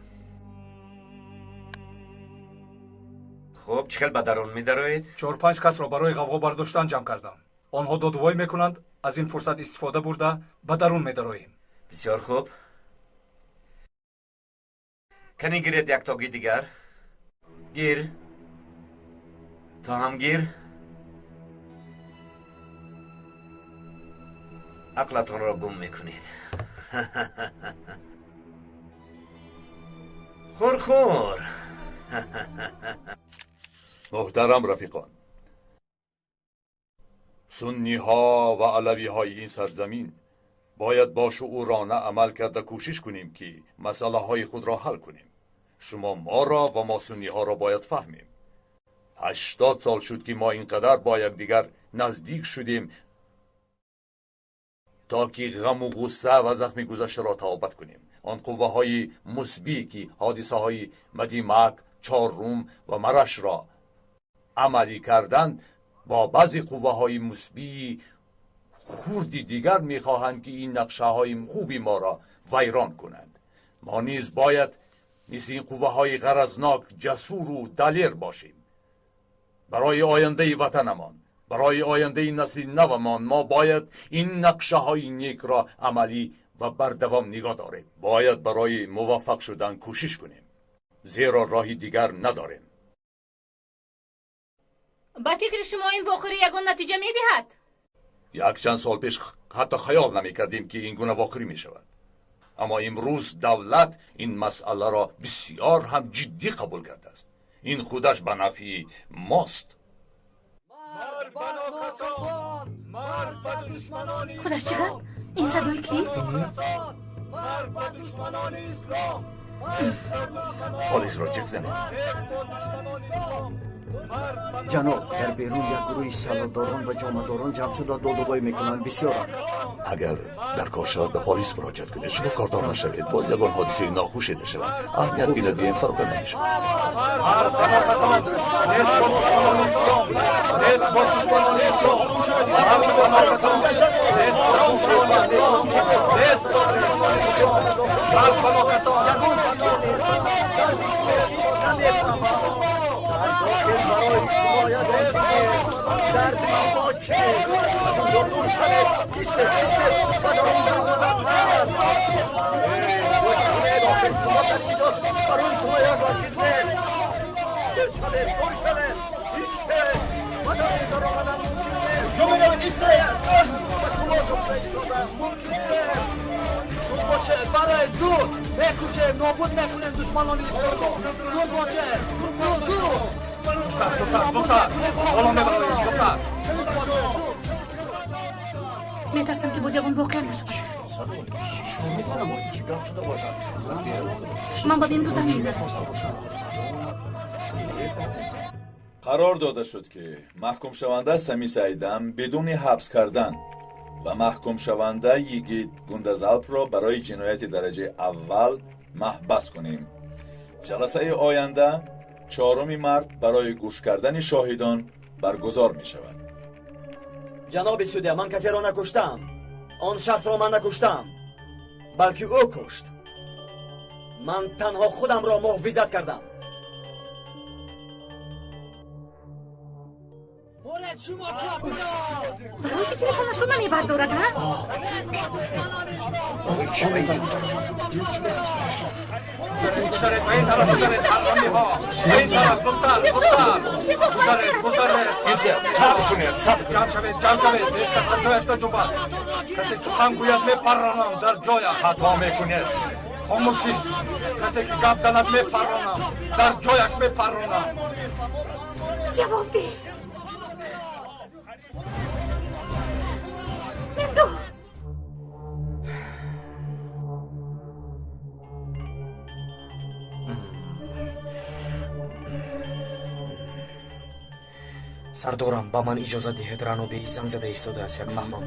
Хуб, чӣ хел ба дарун медароед? 4-5 касро барои ғавғо бардоштан ҷамъ кардам. Онҳо додувой мекунанд, аз ин фурсат истифода бурда ба дарун медароем. Бисёр хуб. Кани гиред яктоги дигар? Гир. Ту ҳам гир. Ақлатонро гум мекунед. Хӯр, хӯр. Муҳтарам рафиқон, сунниҳо ва алавиҳои ин сарзамин бояд бо шуурона амал карда кӯшиш кунем, ки масъалаҳои худро ҳал кунем. Шумо моро ва мо сунниҳоро бояд фаҳмем. 80 сол шуд, ки мо ин қадар бо якдигар наздик шудем, то ки ғаму ғусса ва захми гузаштаро таобат кунем. Он қувваҳои мусбӣ, ки ҳодисаҳои Мадимак, Чоррум ва Марашро амалӣ карданд, бо баъзе қувваҳои мусбии хурди дигар мехоҳанд, ки ин нақшаҳои хуби моро вайрон кунанд. Мо низ бояд мисли ин қувваҳои ғаразнок ҷасуру далер бошем. Барои ояндаи ватанамон, барои ояндаи насли навамон мо бояд ин нақшаҳои некро амалӣ ва бардавом нигоҳ дорем. Бояд барои муваффақ шудан кӯшиш кунем, зеро роҳи дигар надорем. Ба фикри шумо ин вохӯрӣ ягон натиҷа медиҳад? Якчанд сол пеш ҳатто хаёл намекардем, ки ин гуна вохӯрӣ мешавад. Аммо имрӯз давлат ин масъаларо бисёр ҳам ҷиддӣ қабул кардааст. Ин худаш ба нафъи мост. Худаш чӣ гап? Ин садои кист? Полисро ҷеғ занед. Ҷаноб, дар берун як гурӯҳи саллодорон ва ҷомадорон ҷамъ шуда додувой мекунанд. Бисёранд. Агар дар кор шавад, ба полис муроҷиат кунед. Шумо кордор нашавед, боз ягон ҳодисаи нохуше нашавад. Аҳамият бинадиҳем, фароканда мешавад. Зуд мекушем, нобуд мекунем душманони исломро. Зуд бошед, зуд, зуд. Метарсам, ки боз ягон воқеа нашавад. Ман ба Мемду занг мезанам. Қарор дода шуд, ки маҳкумшаванда Сами Саидам бидуни ҳабс кардан ва маҳкумшаванда Йигит Гундазалпро барои ҷинояти дараҷаи аввал маҳбас кунем. Ҷаласаи оянда 4 март барои гӯш кардани шоҳидон баргузор мешавад. Ҷаноби судя, ман касеро накуштам. Он шахсро ман накуштам, балки ӯ кушт. Ман танҳо худамро муҳофизат кардам. Барои чӣ телефонашро намебардорад, ҳа? Сабр кунед, сабр. Ҷамъ шавед, ҷамъ шавед. Ҳеҷ кас аз ҷояш наҷунбад. Касе сухан гӯяд, мепарронам дар ҷояш. Хато мекунед. Хомӯшист. Касе ки гап занад, мепарронам дар ҷояш, мепарронам. Ҷавоб деҳ. Мемду! Сардорам, ба ман иҷозат диҳед, Рано беи занг зада истодааст, як фаҳмам.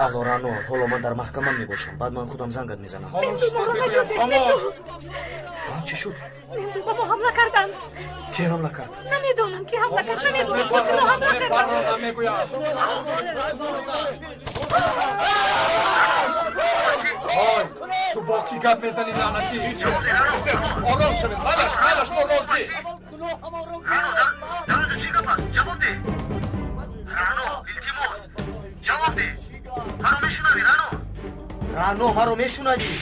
Алло, Рано, ҳоло ман дар маҳкама мебошам. Баъд ман худам зангат мезанам. Мемду, моро наҷот деҳ, Мемду! Чӣ шуд? Мемду, ба мо ҳамла карданд. Ки ҳамла кард? Намедонам, ки ҳамла кард, намедонам. Бо силоҳ ҳамла карданд. Ой, ту бо кӣ гап мезанӣ, лаънатӣ? Ором шавед, майлаш, майлаш, мо розӣ. Рано, дар он ҷо чӣ гап аст? Ҷавоб деҳ. Рано, илтимос, ҷавоб деҳ. Маро мешунавӣ, Рано? Рано, маро мешунавӣ?